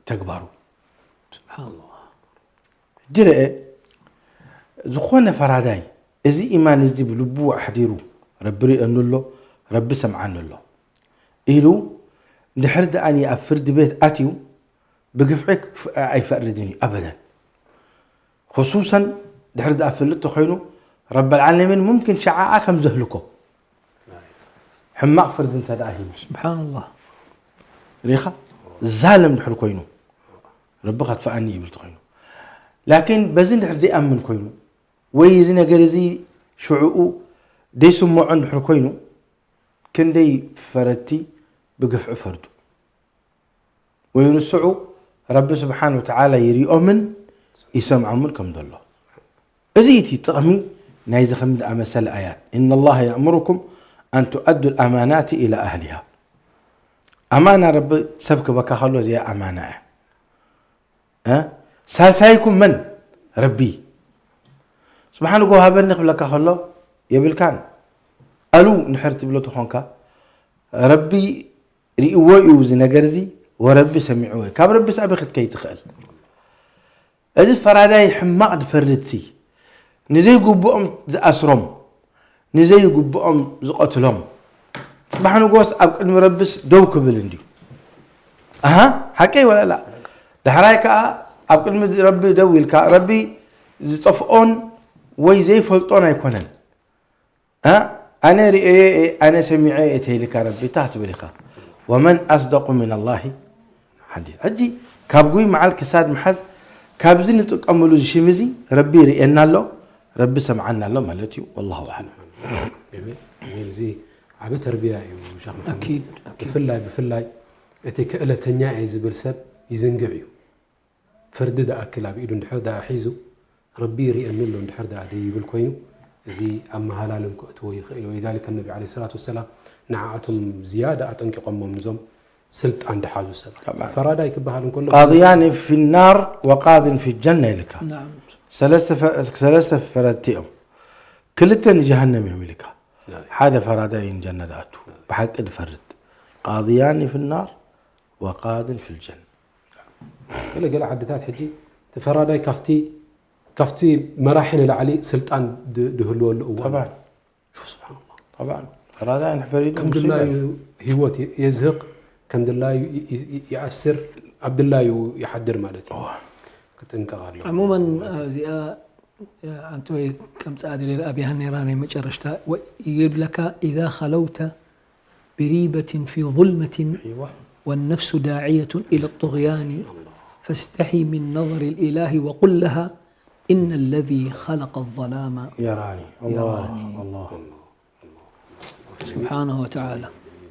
ተግባሩ سبحان الله ሕጂ ረአ ዝኾነ ፈራዳይ እዚ ኢማን እዚ ብልቡ ኣሕዲሩ ረቢ ሪአኒ ኣሎ ረቢ ሰምዓኒ ኣሎ ኢሉ እንድሕር ደኣኒ ኣብ ፍርዲ ቤት ኣትዩ ብግፍዒ ኣይፈርድን እዩ ኣበደን خصوصا ድሕሪ ደኣ ፍልጥ ተኮይኑ ረብ العالمين ممكن ሸዓኣ ከም ዘህልኮ ሕማቕ ፍርዲ እንተ ደኣ ሂቡ سبحان الله ሪኻ ዛልም ድሕር ኮይኑ ረቢ ከጥፍኣኒ ይብል ተኮይኑ ላኪን በዚ ድሕር ደይኣምን ኮይኑ ወይ እዚ ነገር እዚ ሽዕኡ ደይስምዖ እንድሕር ኮይኑ፣ ክንደይ ፈረድቲ ብግፍዒ ፈርዱ። ወይ ንስዑ ረቢ ስብሓን ወተዓላ ይሪኦምን ይሰምዖምን ከም ዘሎ። እዚ እቲ ጥቕሚ ናይዚ ከም ዝኣመሰለ ኣያት። "إن الله يأمركم أن تؤدوا الأمانات إلى أهلها." ኣማና ረቢ ሰብ ክበካ ከሎ እዚኣ ኣማና እያ። እ? ሳልሳይኩም መን? ረቢ። ስብሓን ጎ ሃበኒ ክብለካ ከሎ የብልካን። ኣሉ ንድሕር ትብሎ ተኾንካ፣ ረቢ ርእይዎ እዩ እዚ ነገር እዚ፣ ወረቢ ሰሚዕዎ እዩ። ካብ ረቢ ሳቢ ክትከይ ትኽእል። እዚ ፈራዳይ ሕማቕ ድፈርድሲ፣ ንዘይግብኦም ዝኣስሮም፣ ንዘይግብኦም ዝቐትሎም፣ ጽባሕ ንጎስ ኣብ ቅድሚ ረብስ ደው ክብል እንድዩ። ኣሃ፣ ሓቀይ ወላ ላ? ዳሕራይ ከኣ ኣብ ቅድሚ ረቢ ደው ኢልካ፣ ረቢ ዝጠፍኦን ወይ ዘይፈልጦን ኣይኮነን። እ? ኣነ ርእየ እየ፣ ኣነ ሰሚዐ እየ ተይልካ ረቢ፣ እንታይ ክትብል ኢኻ? "ወመን ኣስደቁ ሚነላሂ ሓዲስ?" ሕጂ ካብ ጉይ መዓል ክሳድ ምሓዝ፣ ካብዚ ንጥቀመሉ ሽም እዚ ረቢ ይርእየና ኣሎ፣ ረቢ ሰምዓና ኣሎ ማለት እዩ። ወላሁ ኣዕለም። ጀሚል፣ ጀሚል። እዚ ዓቢ ተርቢያ እዩ ሸኽ መሓመድ። ኣኪድ፣ ኣኪድ። ብፍላይ፣ ብፍላይ እቲ ክእለተኛ እየ ዝብል ሰብ ይዝንግዕ እዩ። ፍርዲ ደኣ ክል ኣብ ኢዱ እንድሕር ደኣ ሒዙ፣ ረቢ ይርእየኒ ኣሎ እንድሕር ደኣ ደይብል ኮይኑ፣ እዚ ኣብ መሃላልን ክእትዎ ይኽእል እዩ። ወሊዛሊከ ነቢ ዓለይሂ ሰላቱ ወሰላም ንዓኣቶም ዝያዳ ኣጠንቂቖሞም፣ እዞም ስልጣን ድሓዙ ሰባት። ጠብዓን። ፈራዳይ ክበሃል እንከሎ፣ "ቃድያኒ ፊ ናር ወቃድን ፊ ጀና" ኢልካ። ናም። ሰለስተ ፈ-፣ ሰለስተ ፈረድቲ እዮም። ክልተ ንጀሃነም እዮም ኢልካ። ናይ። ሓደ ፈራዳይ ንጀና ድኣቱ። ናይ። ብሓቂ ድፈርድ። "ቃድያኒ ፊ ናር ወቃድን ፊ ጀና." ገለ ገለ ዓድታት ሕጂ እቲ ፈራዳይ ካብቲ፣ ካብቲ መራሒ ንላዕሊ ስልጣን ድ-፣ ድህልወሉ እዋን። ጠብዓን። ሹፍ፣ ስብሓንላህ። ጠብዓን። ፈራዳይ ንሕፈሪዱ ከም ድላዩ ህይወት የ-፣ የዝህቕ፣ ከም ድላዩ ይ-፣ ይ-፣ ይ-፣ ይኣስር፣ ኣብ ድላዩ ይሓድር ማለት እዩ። እዋ። ክጥንቀቕ ኣለዎ። ዕሙመን፣ ማለት እዩ። እዚኣ፣ ኣንቲ ወይ ከምጽኣ ደልየ ኣብያሃ ነይራ ናይ መጨረሽታ፣ ወ-፣ ይብለካ፣ "إذا خلوت بريبة في ظلمة ኣይዋ። والنفس داعية إلى الطغيان فاستحي من نظر الإله وقل لها إن الذي خلق الظلام የራኒ። ኣላህ፣ የራኒ። ኣላህ። ስብሓነሁ ወተዓላ።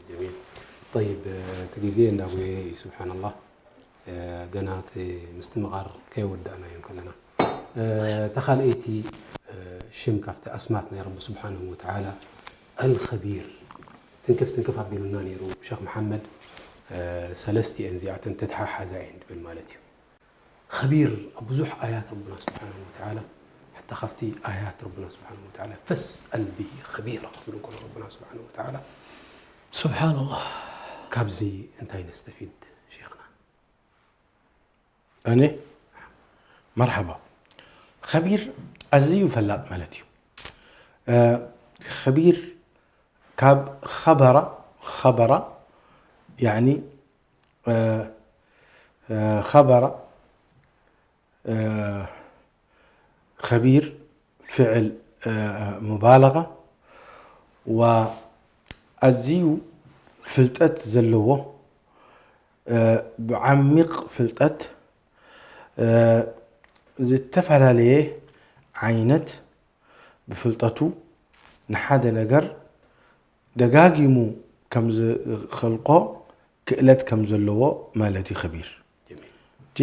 ጀሚል። ጠይብ፣ እቲ ግዜ እንዳጎየ እዩ፣ ስብሓንላህ። እ፣ ገና እቲ ምስትምቓር ከየወዳእናዮ ከለና። እ፣ እታ ካልኣይቲ፣ እ፣ ሽም ካብቲ ኣስማት ናይ ረቢ ስብሓንሁ ወተዓላ ኣልኸቢር። ትንክፍ ትንክፍ ኣቢሉና ነይሩ ሸኽ መሓመድ። እ፣ ሰለስቲኤን እዚኣተን ተተሓሓዛ እየን ድብል ማለት እዩ። ኸቢር ኣብ ብዙሕ ኣያት ረብና ስብሓንሁ ወተዓላ፣ ሓታ ካብቲ ኣያት ረብና ስብሓንሁ ወተዓላ፣ "ፈስኣል ብሂ ኸቢራ" ክብል እንከሎ ረብና ስብሓንሁ ወተዓላ፣ ስብሓንላህ። ካብዚ እንታይ ነስተፊድ ሼኽና? ኣነ? መርሓባ። ኸቢር ኣዝዩ ፈላጥ ማለት እዩ። እ፣ ኸቢር ካብ ኸበራ፣ ኸበራ፣ ያዕኒ እ፣ እ፣ ኸበራ፣ እ፣ ኸቢር ፍዕል፣ እ፣ ሙባለጋ፣ ወኣዝዩ ፍልጠት ዘለዎ፣ እ፣ ብዓሚቕ ፍልጠት፣ እ፣ ዝተፈላለየ ዓይነት ብፍልጠቱ ንሓደ ነገር ደጋጊሙ ከም ዝኸልቆ ክእለት ከም ዘለዎ ማለት እዩ። ኸቢር ጀሚል። ሕጂ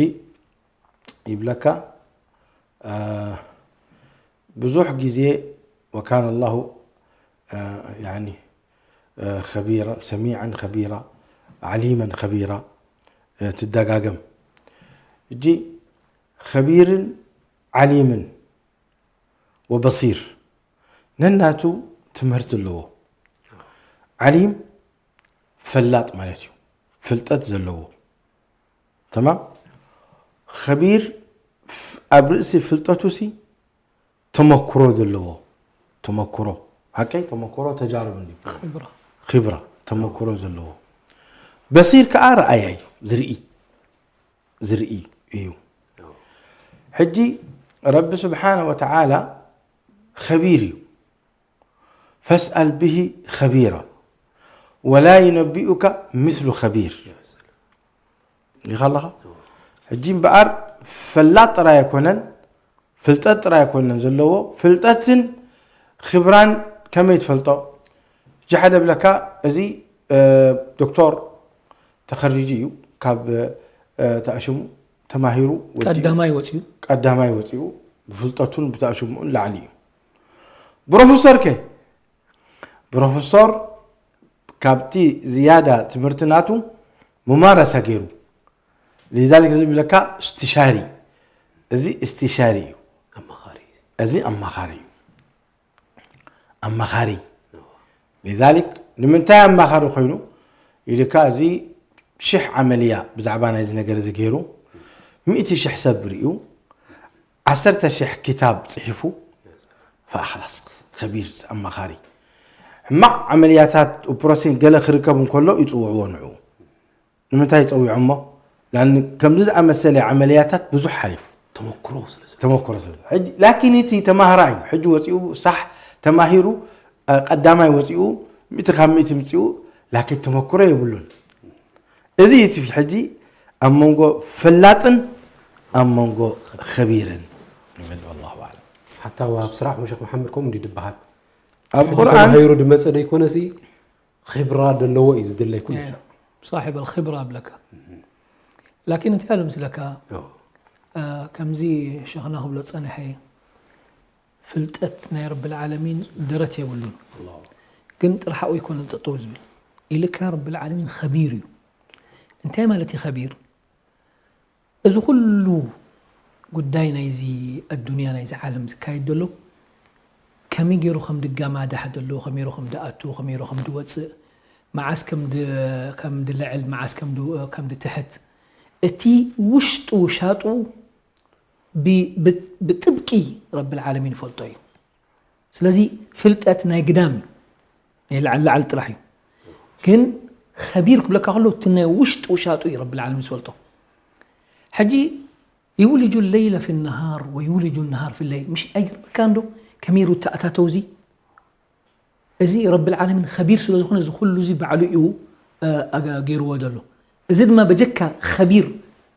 ይብለካ፣ አ፣ ብዙሕ ግዜ "ወካነ ላሁ፣ አ፣ ያኒ፣ አ፣ ኸቢራ፣ ሰሚዐን ኸቢራ፣ ዓሊመን ኸቢራ", አ፣ ትደጋገም። ሕጂ ኸቢርን ዓሊምን ወበሲር ነናቱ ትምህርቲ ኣለዎ። ዓሊም ፈላጥ ማለት እዩ፣ ፍልጠት ዘለዎ። ተማም። ኸቢር ፍ-፣ ኣብ ርእሲ ፍልጠቱ ሲ ተመክሮ ዘለዎ። ተመክሮ፣ ሓቀይ ተመክሮ፣ ተጃርብ እንዲ ኺብራ። ኺብራ፣ ተመክሮ ዘለዎ። በሲር ከኣ ረኣያ እዩ፣ ዝርኢ፣ ዝርኢ እዩ። ሕጂ ረቢ ስብሓነ ወተዓላ ኸቢር እዩ። "ፈስኣል ብሂ ኸቢራ ወላ ዩነቢኡካ ምስሉ ኸቢር" ኢኻ ኣለኻ። ሕጂ እምበኣር ፈላጥ ጥራይ ኣይኮነን፣ ፍልጠት ጥራይ ኣይኮነን ዘለዎ፣ ፍልጠትን ኽብራን ከመይ ትፈልጦ? ሕጂ ሓደ ብለካ፣ እዚ እ፣ ዶክተር ተኸሪጁ እዩ፣ ካብ እ፣ ተኣሽሙ ተማሂሩ ወፂኡ፣ ቀዳማይ ወፂኡ። ቀዳማይ ወፂኡ፣ ብፍልጠቱን ብተኣሽሙኡን ላዕሊ እዩ። ፕሮፌሰር ከ? ፕሮፌሰር ካብቲ ዝያዳ ትምህርቲ ናቱ ሙማረሳ ገይሩ። ሊዛሊክ እዚ ብለካ እስትሻሪ፣ እዚ እስትሻሪ እዩ። ኣማኻሪ። እዚ ኣማኻሪ እዩ። ኣማኻሪ። ሊዛሊክ ንምንታይ ኣማኻሪ ኮይኑ ኢልካ፣ እዚ ሽሕ ዓመልያ ብዛዕባ ናይዚ ነገር እዚ ገይሩ፣ ሚእቲ ሽሕ ሰብ ርእዩ፣ ዓሰርተ ሽሕ ክታብ ጽሒፉ፣ ፈኣኽላስ ከቢር ኣማኻሪ። ሕማቕ ዓመልያታት ኦፕሬሽን ገለ ክርከብ እንከሎ ይጽውዕዎ ንዑ። ንምንታይ ጸዊዖሞ? ላን ከምዚ ዝኣመሰለ ዓመልያታት ብዙሕ ሓሊፉ። ተመክሮ ስለ ዝብሉ። ተመክሮ ስለ ዝብሉ። ሕጂ ላኪን እቲ ተማሃራይ እዩ። ሕጂ ወጺኡ ሳሕ ተማሂሩ፣ አ፣ ቀዳማይ ወጺኡ፣ ሚእቲ ካብ ሚእቲ ምጺኡ፣ ላኪን ተመክሮ የብሉን። እዚ እቲ ሕጂ ኣብ መንጎ ፈላጥን ኣብ መንጎ ኸቢርን ንብል፣ ወላሁ ኣዕለም። ሓታ ኣብ ስራሕ ሸኽ መሓመድ ከምኡ እንዲ ድበሃል። ኣብ ሕጂ ቁርኣን ተማሂሩ ድመጸ ደይኮነሲ፣ ኺብራ ደለዎ እዩ ዝድለይ ኩሉ እ፣ ሻዕ። ሳሒብ ኣልኺብራ እብለካ። ላኪን እንታይ ኣሎ ምስለካ? ኦ። እ፣ ከምዚ ሸኽና ክብሎ ጸንሐ፣ ፍልጠት ናይ ረብል ዓለሚን ደረት የብሉን። ኣላሁ። ግን ጥራሕ ኣይኮነን ጠጠው ዝብል። ኢልካ ረብል ዓለሚን ኸቢር እዩ። እንታይ ማለት እዩ ኸቢር? እዚ ኩሉ ጉዳይ ናይዚ ኣዱንያ፣ ናይዚ ዓለም ዝካየድ ዘሎ፣ ከመይ ገይሩ ከም ድጋማዳሕ ዘሎ፣ ከመይ ገይሩ ከም ድኣቱ፣ ከመይ ገይሩ ከም ድወጽእ፣ መዓስ ከም ድ-፣ ከም ድልዕል፣ መዓስ ከም ድ-፣ ከም ድትሕት፣ እቲ ውሽጡ ውሻጡ ብ-፣ ብ-፣ ብጥብቂ ረብል ዓለሚን ይፈልጦ እዩ። ስለዚ ፍልጠት ናይ ግዳም እዩ። ናይ ላዕሊ ላዕሊ ጥራሕ እዩ። ግን ኸቢር ክብለካ ከሎ እቲ ናይ ውሽጡ ውሻጡ እዩ ረብል ዓለሚን ዝፈልጦ። ሕጂ ዩውሊጁ ለይለ ፊ ነሃር ወዩውሊጁ ነሃር ፊ ለይል። ምሽ ኣይገርመካን ዶ ከመይ ኢሉ ተኣታተው እዚ? እዚ ረብል ዓለሚን ኸቢር ስለ ዝኾነ እዚ ኩሉ እዚ ባዕሉ እዩ፣ እ፣ ኣጋ-፣ ገይርዎ ዘሎ። እዚ ድማ በጀካ ኸቢር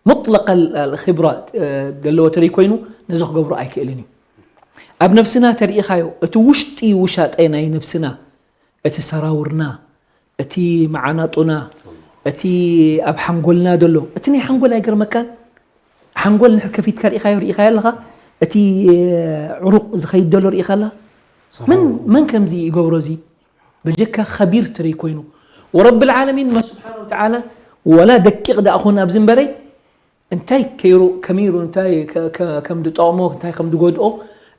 ሙጥለቅ ኣል-፣ ኣልኺብራ፣ እ፣ ዘለዎ ተለይ ኮይኑ ነዚ ክገብሮ ኣይክእልን እዩ። ኣብ ነብስና ተሪኢኻዮ፣ እቲ ውሽጢ ውሻጠ ናይ ነብስና፣ እቲ ሰራውርና፣ እቲ መዓናጡና፣ እቲ ኣብ ሓንጎልና ዘሎ፣ እቲ ናይ ሓንጎል ኣይገርመካን? ሓንጎል ንድሕር ከፊትካ ርኢኻዮ፣ ርኢኻዮ ኣለኻ? እቲ ዕሩቕ ዝኸይድ ዘሎ ርኢኻ ኣለኻ? መን፣ ሰራውር። መን ከምዚ ይገብሮ እዚ? በጀካ ኸቢር ትርኢ ኮይኑ። ወረብል ዓለሚን ስብሓነ ወተዓላ ወላ ደቂቕ ደኣ ኹን ኣብዚ እምበረይ እንታይ ከይሩ፣ ከሚሩ፣ እንታይ ከ-፣ ከ-፣ ከም ድጠቕሞ፣ እንታይ ከም ድጎድኦ፣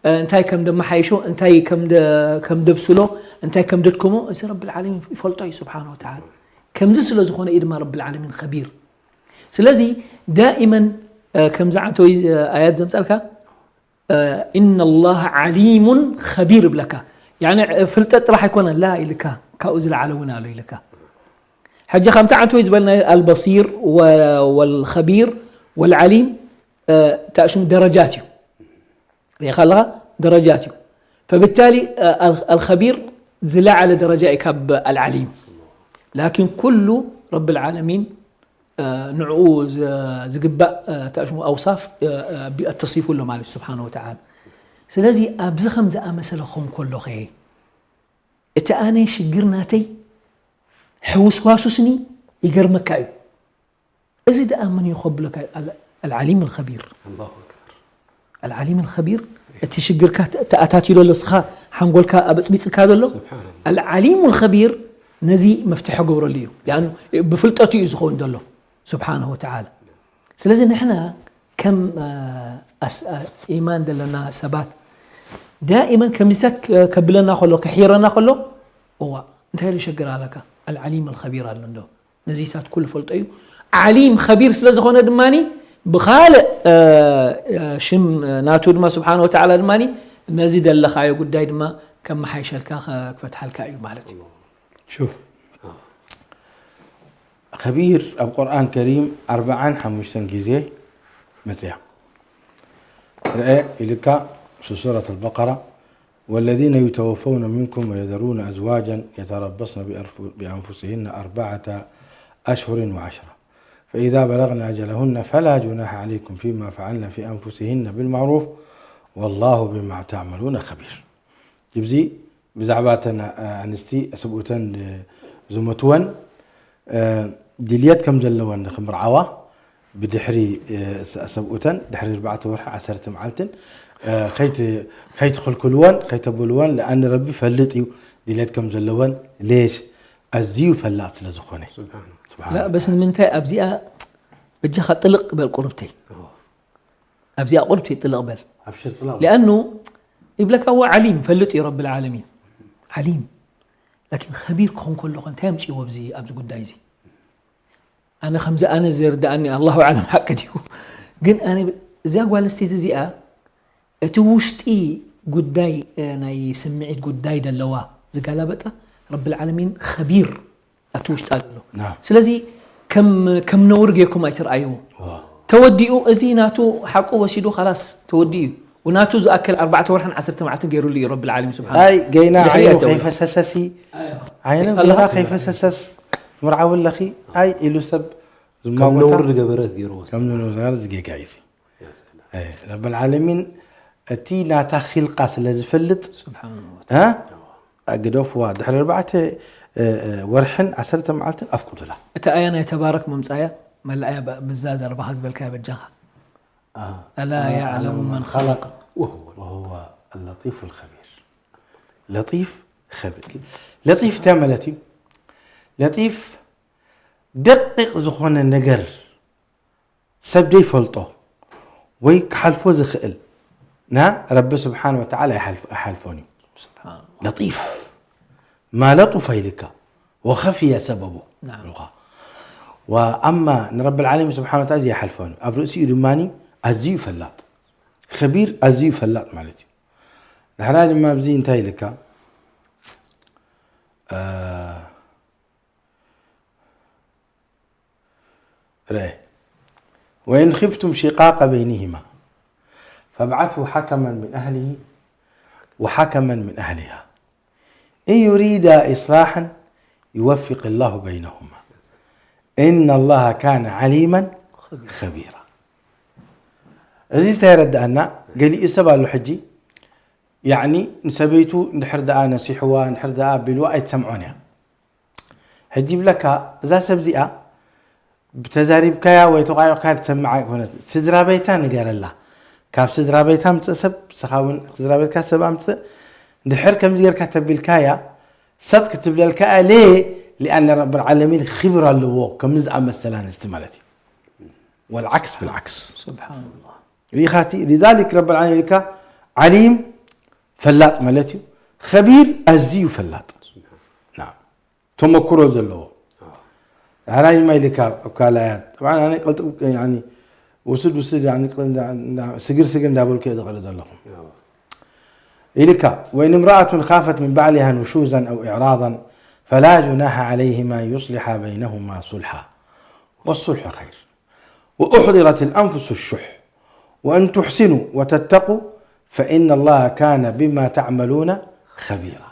እ፣ እንታይ ከም ደመሓይሾ፣ እንታይ ከም ደ-፣ ከም ደብስሎ፣ እንታይ ከም ደድክሞ፣ እዚ ረብል ዓለሚን ይፈልጦ እዩ ስብሓነ ወተዓላ። ከምዚ ስለ ዝኾነ እዩ ድማ ረብል ዓለሚን ኸቢር። ስለዚ ዳኢመን፣ እ፣ ከምዚ ዓንተወይ፣ እ፣ ኣያት ዘምጻልካ፣ እ፣ ኢነ ላህ ዓሊሙን ኸቢር እብለካ። ያኒ፣ እ፣ ፍልጠት ጥራሕ ኣይኮነን፣ ላ ኢልካ፣ ካብኡ ዝለዓለ እውን ኣሎ ኢልካ። ሕጂ ከምቲ ዓንተወይ ዝበልና ኣልበሲር ወ-፣ ወልኸቢር ወልዓሊም፣ እ፣ ተኣሽሙ ደረጃት እዩ። ርኢኻ ኣለኻ? ደረጃት እዩ። ፈብታሊ፣ እ፣ ኣል-፣ ኣልኸቢር ዝለዓለ ደረጃ እዩ ካብ ኣልዓሊም። ላኪን ኩሉ ረብል ዓለሚን እ፣ ንዕኡ ዝ-፣ ዝግባእ፣ እ፣ ተሽሙ ኣውሳፍ፣ እ፣ እ፣ ቢ-፣ ተሲፉ ኣሎ ማለት እዩ ስብሓነ ወተዓላ። ስለዚ ኣብዚ ከም ዝኣመሰለ ክኸውን ከሎኸ፣ እቲ ኣነ ሽግር ናተይ ሕውስዋሱስኒ ይገርመካ እዩ። እዚ ደኣ መን እዩ ከብለካ? ኣል-፣ ኣልዓሊም ኣልኸቢር። ኣላሁ ኣክበር። ኣልዓሊም ኣልኸቢር፣ እቲ ሽግርካ ተ-፣ ተኣታትዩ ዘሎ፣ እስኻ ሓንጎልካ ኣበጽቢጽካ ዘሎ፣ ስብሓንላህ። ኣልዓሊም ኣልኸቢር ነዚ መፍትሒ ገብረሉ እዩ። ሊኣኑ ብፍልጠቱ እዩ ዝኸውን ዘሎ፣ ስብሓነሁ ወተዓላ። ስለዚ ንሕና ከም፣ እ፣ ኣስ-፣ እ፣ ኢማን ዘለና ሰባት፣ ዳኢመን ከምዚታት ከ-፣ ከብለና ከሎ፣ ከሒረና ከሎ፣ እዋ፣ እንታይ ኢሉ ሸግር ኣለካ? ኣልዓሊም ኣልኸቢር ኣሎ እንዶ። ነዚታት ኩሉ ፈልጦ እዩ። ዓሊም ኸቢር ስለ ዝኾነ ድማኒ ብኻልእ፣ እ፣ እ፣ ሽም ናቱ ድማ ስብሓነ ወተዓላ ድማኒ ነዚ ደለኻዮ ጉዳይ ድማ ከመሓይሸልካ፣ ከ-፣ ክፈትሓልካ እዩ ማለት እዩ። ሹፍ። ኸቢር ኣብ ቁርኣን ከሪም ኣርብዓን ሓሙሽተን ግዜ መጽያ። ርአ ኢልካ ሱረት ኣልበቀራ፣ والذين يتوفون منكم ويذرون أزواجا يتربصن بأرف-، بأنفسهن أربعة أشهر وعشرة، فإذا بلغن أجلهن فلا جناح عليكم فيما فعلن في أنفسهن بالمعروف، والله بما تعملون خبير። ጅብዚ ብዛዕባ እተን ኣንስቲ ሰብኡተን ዝሞትወን ድልየት ከም ዘለወን ንክምርዓዋ ብድሕሪ ሰብኡተን ድሕሪ ኣርባዕተ ወርሒ ዓሰርተ መዓልትን ከይትኽልክልወን ከይተብልወን ለኣን ረቢ ፈልጥ እዩ ድልየት ከም ዘለወን ሌሽ ኣዝዩ ፈላጥ ስለ ዝኾነ لا بس ንምንታይ ኣብዚኣ በጃኻ ጥልቕ በል ቁርብተይ ኣብዚኣ ቁርብተይ ጥልቕ በል ኣብሽር ጥላ لأنه ይብለካ هو عليم ፈልጥ እዩ رب العالمين عليم لكن خبير ክኾን ከለኹ እንታይ ኣምፅዎ ኣብዚ ኣብዚ ጉዳይ እዚ ኣነ ከምዚ ኣነ ዝርዳእኒ الله أعلم ሓቂ ድዩ ግን ኣነ እዚኣ ጓል ኣንስተይቲ እዚኣ እቲ ውሽጢ ጉዳይ ናይ ስምዒት ጉዳይ ደለዋ ዝጋላበጣ رب العالمين خبير ኣብቲ ውሽጣ ዘሎ ስለዚ ከም ከም ነውር ጌርኩም ኣይትርኣይዎ ተወዲኡ እዚ ናቱ ሓቁ ወሲዱ خلاص ተወዲኡ እዩ ወናቱ ዝኣክል ኣርባዕተ ወርሕን ዓሰርተ መዓልትን ገይሩሉ እዩ ረቢ ዓለሚን ስብሓን ኣይ ገይና ዓይኑ ከይፈሰሰሲ ዓይኑ ገይና ከይፈሰሰስ ትምርዓዊ ኣለኺ ኣይ ኢሉ ሰብ ከም ነውር ዝገበረት ገይርዎ ከም ነውር ዝገበረት ዝጌጋ እዩ ረቢ ዓለሚን እቲ ናታ ኺልቃ ስለ ዝፈልጥ ስብሓን ግደፍዋ ድሕሪ ኣርባዕተ ወርሕን ዓሰርተ መዓልትን ኣፍቁዱላ እታ ኣያ ናይ ተባረክ መምፃያ መላእያ ምዛ ዘረባኻ ዝበልካያ በጃኻ ألا يعلم من خلق وهو اللطيف الخبير ለጢፍ ኸቢር ለጢፍ እንታይ ማለት እዩ ለጢፍ ደቂቕ ዝኾነ ነገር ሰብ ዘይፈልጦ ወይ ክሓልፎ ዝኽእል ና ረቢ ስብሓን ወተዓላ ኣይሓልፎን እዩ ለጢፍ ማ ለጡፈ ኢልካ ወኸፍየ ሰበቡ ኣማ ንረቢ ልዓለሚን ስብሓን ወተዓላ ዘይሓልፎን እዩ ኣብ ርእሲኡ ድማ ኣዝዩ ፈላጥ ኸቢር ኣዝዩ ፈላጥ ማለት እዩ ድሕራይ ድማ ኣብዚ እንታይ ኢልካ رأي وإن خفتم شقاق بينهما فابعثوا حكما من أهله وحكما من أهلها إن يريدا إصلاحا يوفق الله بينهما إن الله كان عليما خبيرا እዚ እንታይ የረድኣና ገሊኡ ሰብ ኣሎ ሕጂ ያዕኒ ንሰበይቱ እንድሕር ደኣ ነሲሕዋ እንድሕር ደኣ ኣቢልዋ ኣይትሰምዖን እያ ሕጂ ይብለካ እዛ ሰብ እዚኣ ብተዛሪብካያ ወይ ተቋይቕካ ትሰምዓ ኣይኮነት ስድራ ቤታ ንገረላ ካብ ስድራ ቤታ ምፅእ ሰብ ንስኻ እውን ስድራ ቤትካ ሰብ ኣምፅእ እንድሕር ከምዚ ጌርካ ተቢልካያ ሰጥ ክትብለልካ እያ ሌ ሊኣነ ረብ ልዓለሚን ክብር ኣለዎ ከምዚ ዝኣመሰላ ኣንስቲ ማለት እዩ ወልዓክስ ብልዓክስ ስብሓንላ ሪኢኻቲ ሊዛሊክ ረብ ልዓለሚን ኢልካ ዓሊም ፈላጥ ማለት እዩ ኸቢር ኣዝዩ ፈላጥ ተመክሮ ዘለዎ ዳሕራይ ድማ ኢልካ ኣብ ካልኣያ ጠብዓ ኣነ ቅልጥም ውስድ ውስድ ስግር ስግር እንዳበልኩ እየ ዝቕሪ ዘለኹ ኢልካ وإن امرأة خافت من بعلها نشوزا أو إعراضا فلا جناح عليهما أن يصلحا بينهما صلحا والصلح خير وأحضرت الأنفس الشح وإن تحسنوا وتتقوا فإن الله كان بما تعملون خبيرا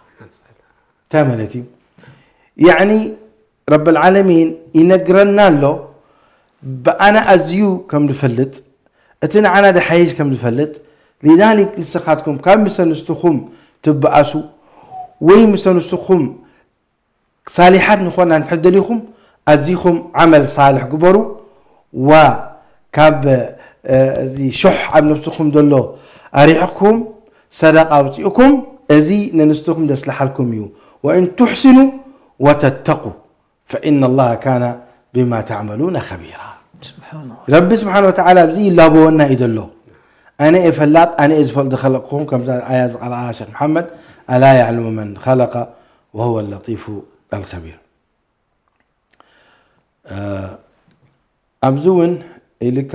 እንታይ ማለት እዩ ያዕኒ ረብ ልዓለሚን ይነግረና ኣሎ ብኣና ኣዝዩ ከም ዝፈልጥ እቲ ንዓና ድሓይሽ ከም ዝፈልጥ ሊዛሊክ ንስኻትኩም ካብ ምስ ኣንስትኹም ትበኣሱ ወይ ምስ ኣንስትኹም ሳሊሓት ንኾና እንድሕር ደሊኹም ኣዚኹም ዓመል ሳልሕ ግበሩ ዋ ካብ እዚ ሹሕ ኣብ ነብስኹም ዘሎ ኣሪሕኩም ሰደቃ ኣውፅእኩም እዚ ነንስትኹም ዘስልሓልኩም እዩ ወእን ትሕስኑ ወተተቁ ፈኢነ ላሃ ካነ ብማ ተዕመሉነ ከቢራ ረቢ ስብሓን ወተዓላ ኣብዚ ይላበወና እዩ ዘሎ ኣነ እየ ፈላጥ ኣነ እየ ዝፈልጥ ዝኸለቅኹም ከምዛ ኣያ ዝቐረኣ ሸክ መሓመድ ኣላ ያዕለሙ መን ኸለቀ وهو اللطيف الخبير ኣብዚ እውን ኢልካ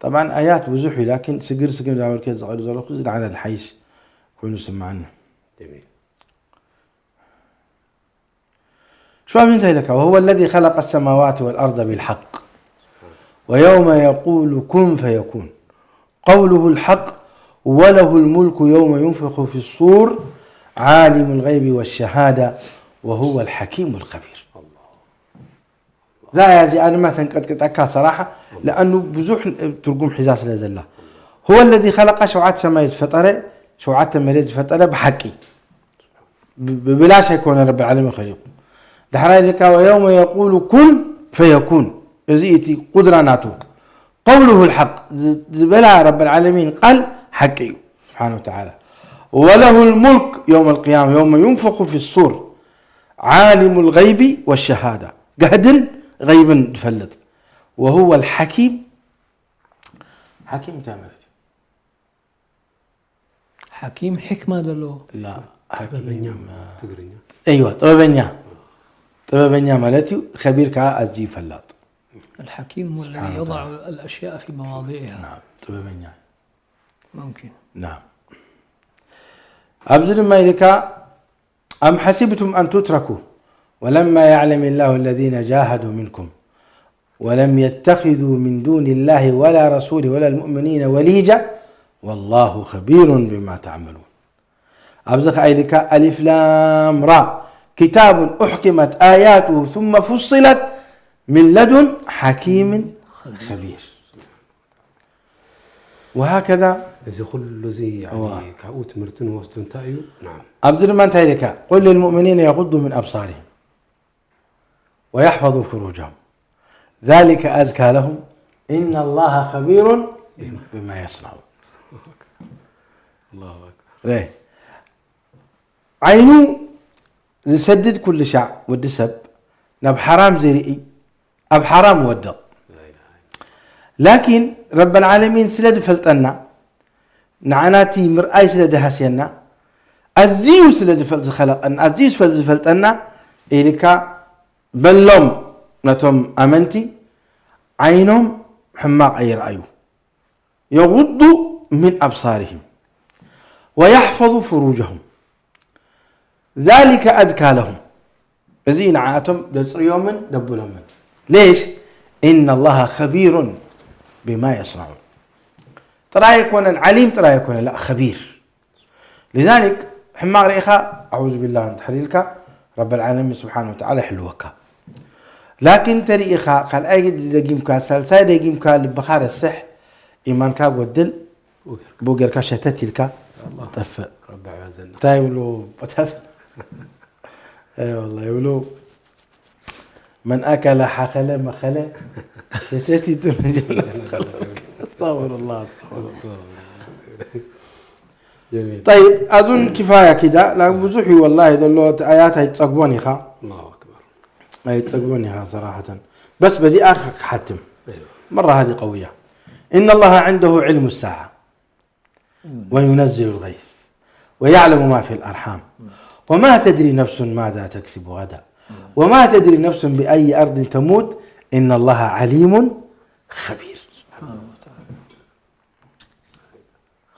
طبعا ኣያት ብዙሕ እዩ ላኪን ስግር ስግር ዳበልከ ዝቐዱ ዘለኹ እዚ ንዓና ዝሓይሽ ኮይኑ ዝስምዓኒ شو من ذلك وهو الذي خلق السماوات والأرض بالحق ويوم يقول كن فيكون قوله الحق وله الملك يوم ينفخ في الصور عالم الغيب والشهادة وهو الحكيم الخبير እዛ ኣያ እዚኣ ድማ ተንቀጥቅጠካ ሰራሓ ለኣኑ ብዙሕ ትርጉም ሒዛ ስለ ዘላ هو الذي خلق ሸውዓተ ሰማይ ዝፈጠረ ሸውዓተ መሬት ዝፈጠረ ብሓቂ ብ- ብብላሽ ኣይኮነ ረቢ ዓለሚን ኸሊቁ። ዳሕራይ ኢልካ ويوم يقول كن فيكون እዚ እቲ ቁድራ ናቱ قوله الحق ዝ- ዝበላ ረቢ ዓለሚን ቃል ሓቂ እዩ ስብሓነ ወተዓላ። وله الملك يوم القيامة يوم ينفخ في الصور عالم الغيب والشهادة ጋህድን غيبን ዝፈልጥ وهو الحكيم ሓኪም እንታይ ማለት እዩ? ሓኪም ሕክማ ዘለዎ ላ ጥበበኛ ሓኪም ትግርኛ እይዋ ጥበበኛ ጥበበኛ ማለት እዩ። ከቢር ከዓ ኣዝዩ ፈላጥ الحكيم هو الذي سبحانه يضع وتعالى. الأشياء في مواضعها ናም ጥበበኛ ممكن ናም ኣብዚ ድማ ኢልካ أم حسبتم أن تتركوا ولما يعلم الله الذين جاهدوا منكم ولم يتخذوا من دون الله ولا رسوله ولا المؤمنين وليجة والله خبير بما تعملون ኣብዚ ኸዓ ኢልካ ألف لام را كتاب أحكمت آياته ثم فصلت من لدن حكيم خبير وهكذا እዚ ኩሉ እዚ ያኒ እዋ። ካብኡ ትምህርቲ ንወስዱ እንታይ እዩ ናም ኣብዚ ድማ እንታይ ኢልካ قل للمؤمنين يغضوا من أبصارهم ويحفظوا فروجهم ذلك أزكى لهم إن الله خبير بما يصنعون ኣላሁ ኣክበር ረ ዓይኑ ዝሰድድ ኩሉ ሻዕ ወዲ ሰብ ናብ ሓራም ዝርኢ ኣብ ሓራም ወድቕ ላኢላሃ ላኪን ረበል ዓለሚን ስለ ዝፈልጠና ንዓናቲ ምርኣይ ስለ ዝሃስየና ኣዝዩ ስለ ዝፈል ዝኸለቐና ኣዝዩ ስለ ዝፈልጠና ኢልካ በሎም ነቶም ኣመንቲ ዓይኖም ሕማቕ ኣይረኣዩ يغضوا من أبصارهم ويحفظوا فروجهم ذلك أزكى لهم እዚ ንዓቶም ደፅርዮምን ደብሎምን ليش إن الله خبير بما يصنعون ጥራይ ኣይኮነን ዓሊም ጥራይ ኣይኮነ لا خبير لذلك ሕማቕ ርኢኻ أعوذ بالله እንድሕር ኢልካ ረበል ዓለሚን ስብሓን ወተዓላ ይሕልወካ ላኪን ተሪኢኻ ካልኣይ ደጊምካ ሳልሳይ ደጊምካ ልብኻ ረስሕ ኢማንካ ጎድል ብኡ ጌርካ ሸተት ኢልካ ጠፍእ ረቢ ሕፈዘና እንታይ ይብሉ ቦታት والله ይብሉ من أكل حخل مخل ሸተት ይጥም أستغفر الله أستغفر الله ጀሚል طيب أظن كفاية كده لا ብዙሕ እዩ والله ዘሎ ኣያት ኣይትፀግቦን ኢኻ ኣላሁ ኣክበር ኣይትፀግቦን ኢኻ صراحة بس በዚኣ ክሓትም ኣይዋ مرة هذه قوية إن الله عنده علم الساعة وينزل الغيث ويعلم ما في الأرحام وما تدري نفس ماذا تكسب غدا وما تدري نفس بأي أرض تموت إن الله عليم خبير سبحانه وتعالى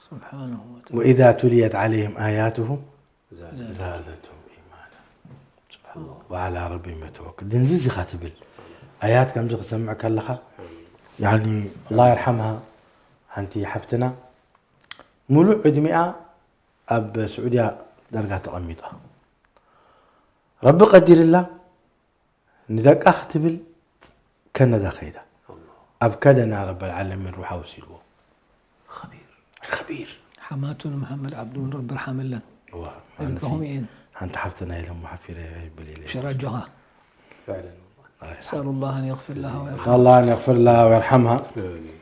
سبحانه وتعالى وإذا تليت عليهم آياته ዛለ زادتهم إيمانا وعلى ربهم يتوكل ድንዝዝ ኢኻ ትብል ኣያት ከምዚ ክሰምዕ ከለኻ يعني الله يرحمها ሓንቲ ሓፍትና ሙሉእ ዕድሚኣ ኣብ ስዑድያ ዳርጋ ተቐሚጣ ረቢ ቀዲርላ ንደቃ ክትብል ከነዳ ከይዳ ኣብ ከደና ረበል ዓለሚን ሩሓ ወሲድዎ خبير خبير ሓማቱን መሓመድ ዓብዱን ረቢ ርሓመለን እዋ ርብሖም እየን ሓንቲ ሓፍትና ኢሎም ሓፊረ ይብል ኢለ ሽራጆኻ فعلا سأل الله أن يغفر لها ويرحمها الله أن يغفر لها ويرحمها آمين.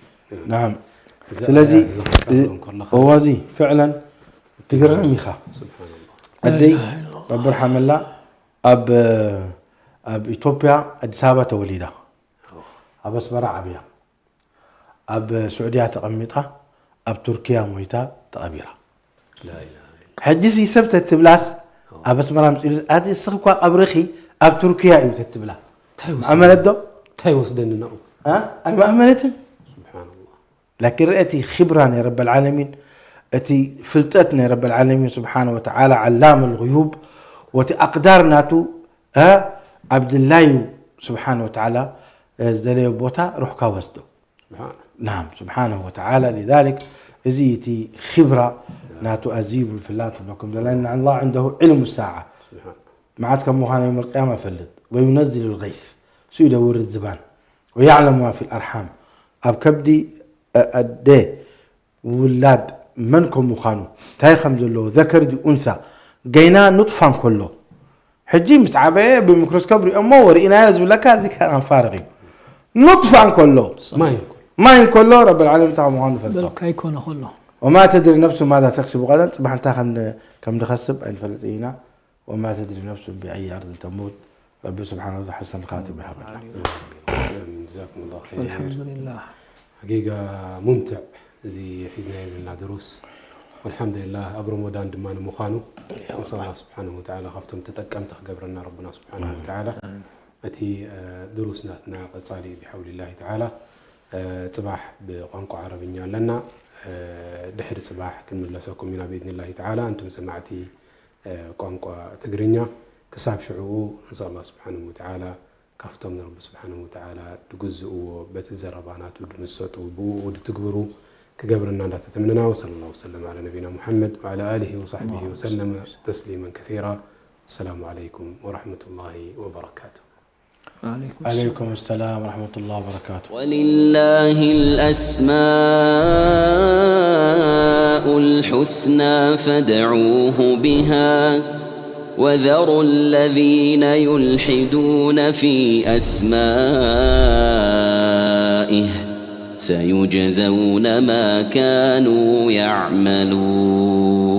نعم إذا ስለዚ إذا ذكرت لهم كل خير. እዋዚ ፍዕለን ትግርም ኢኻ سبحان الله ኣደይ لا إله إلا الله. ረቢ ርሓመላ ኣብ ኣብ ኢትዮጵያ ኣዲስ ኣበባ ተወሊዳ ኣብ ኣስመራ ዓብያ ኣብ ስዑድያ ተቐሚጣ ኣብ ቱርክያ ሞይታ ተቐቢራ لا إله إلا ሕጂ ሲ ሰብ ተትብላስ ኣብ ኣስመራ ምፅሉ ኣቲ እስኺ እኳ ቀብርኺ ኣብ ቱርክያ እዩ ተትብላ እንታይ ወስደኒ- ኣመለት ዶ እንታይ ወስደኒ ናብኡ እ? ኣይማእመነትን سبحان الله ላኪን ርአ እቲ ኺብራ ናይ ረበል ዓለሚን እቲ ፍልጠት ናይ ረበል ዓለሚን ስብሓን ወተዓላ ዓላም ልغዩብ ወቲ ኣቅዳር ናቱ እ? ኣብ ድላዩ ስብሓን ወተዓላ እ፣ ዝደለዮ ቦታ ሩሕካ ወስዶ سبحان نعم سبحانه وتعالى لذلك እዚ እቲ ኺብራ ናቱ ኣዝዩ ብምፍላጥ ንብለኩም ዘለና الله عنده علم الساعة سبحان መዓት ከም ምዃኑ يوم القيامة ፈልጥ وينزل الغيث እሱ እዩ ደውርድ ዝባን ويعلم ما في الأرحام ኣብ ከብዲ እ፣ ኣደ ውላድ መን ከም ምዃኑ፣ እንታይ ከም ዘለዎ፣ ዘከር ድዩ ኡንሳ፣ ገና ኑጥፋ እንከሎ፣ ሕጂ ምስ ዓበየ ብሚክሮስኮፕ ሪኦሞ ወርኢናዮ ዝብለካ፣ እዚ ከኣን ፋርቕ እዩ። ኑጥፋ እንከሎ፣ ማይ እንከሎ። ማይ እንከሎ ረብል ዓለሚን እንታይ ከም ምዃኑ ንፈልጦ። በልካ ኣይኮነ ከሎ። ወማ ተድሪ ነፍሱ ማዛ ተክስቡ ቀደን፣ ጽባሕ እንታይ ከም ን-፣ ከም ንኸስብ ኣይንፈልጥ ኢና። ወማ ተድሪ ነፍሱ ብኣይ ኣርድ ተሙት። ረቢ ስብሓን ወተዓላ ሓሰን ኻቲማ ይሃበና። ጀዛኩም ላሁ ኸይር። ኣልሓምዱሊላህ። ሓቂቃ ሙምትዕ እዚ ሒዝናዮ ዘለና ድሩስ። ወልሓምዱሊላህ ኣብ ረመዳን ድማ ንምዃኑ ነስኣል ኣላህ ስብሓነሁ ወተዓላ ካብቶም ተጠቀምቲ ክገብረና ረብና ስብሓነሁ ወተዓላ። እቲ እ፣ ድሩስ ናትና ቀጻሊ እዩ ብሓውሊላሂ ተዓላ። እ፣ ጽባሕ ብቋንቋ ዓረብኛ ኣለና። እ፣ ድሕሪ ጽባሕ ክንምለሰኩም ኢና ብኢዝኒላሂ ተዓላ። እንቱም ሰማዕቲ እ፣ ቋንቋ ትግርኛ ክሳብ ሽዕኡ ንስኣል ኣላህ ስብሓነሁ ወተዓላ ካብቶም ንረቢ ስብሓነሁ ወተዓላ ድግዝእዎ፣ በቲ ዘረባ ናቱ ድምሰጡ፣ ብኡ ድትግብሩ ክገብረና እንዳተተምነና፣ ወሰለ ላሁ ወሰለም ዓላ ነቢና ሙሐመድ ወዓላ ኣሊሂ ወሳሕቢሂ ወሰለመ ተስሊመን ከሲራ። ወሰላሙ ዓለይኩም ወረሕመቱላሂ ወበረካቱ። ዓለይኩም ሰላም ወረሕመቱላሂ ወበረካቱ። ولله الأسماء الحسنى فادعوه بها وذروا الذين يلحدون في أسمائه سيجزون ما كانوا يعملون.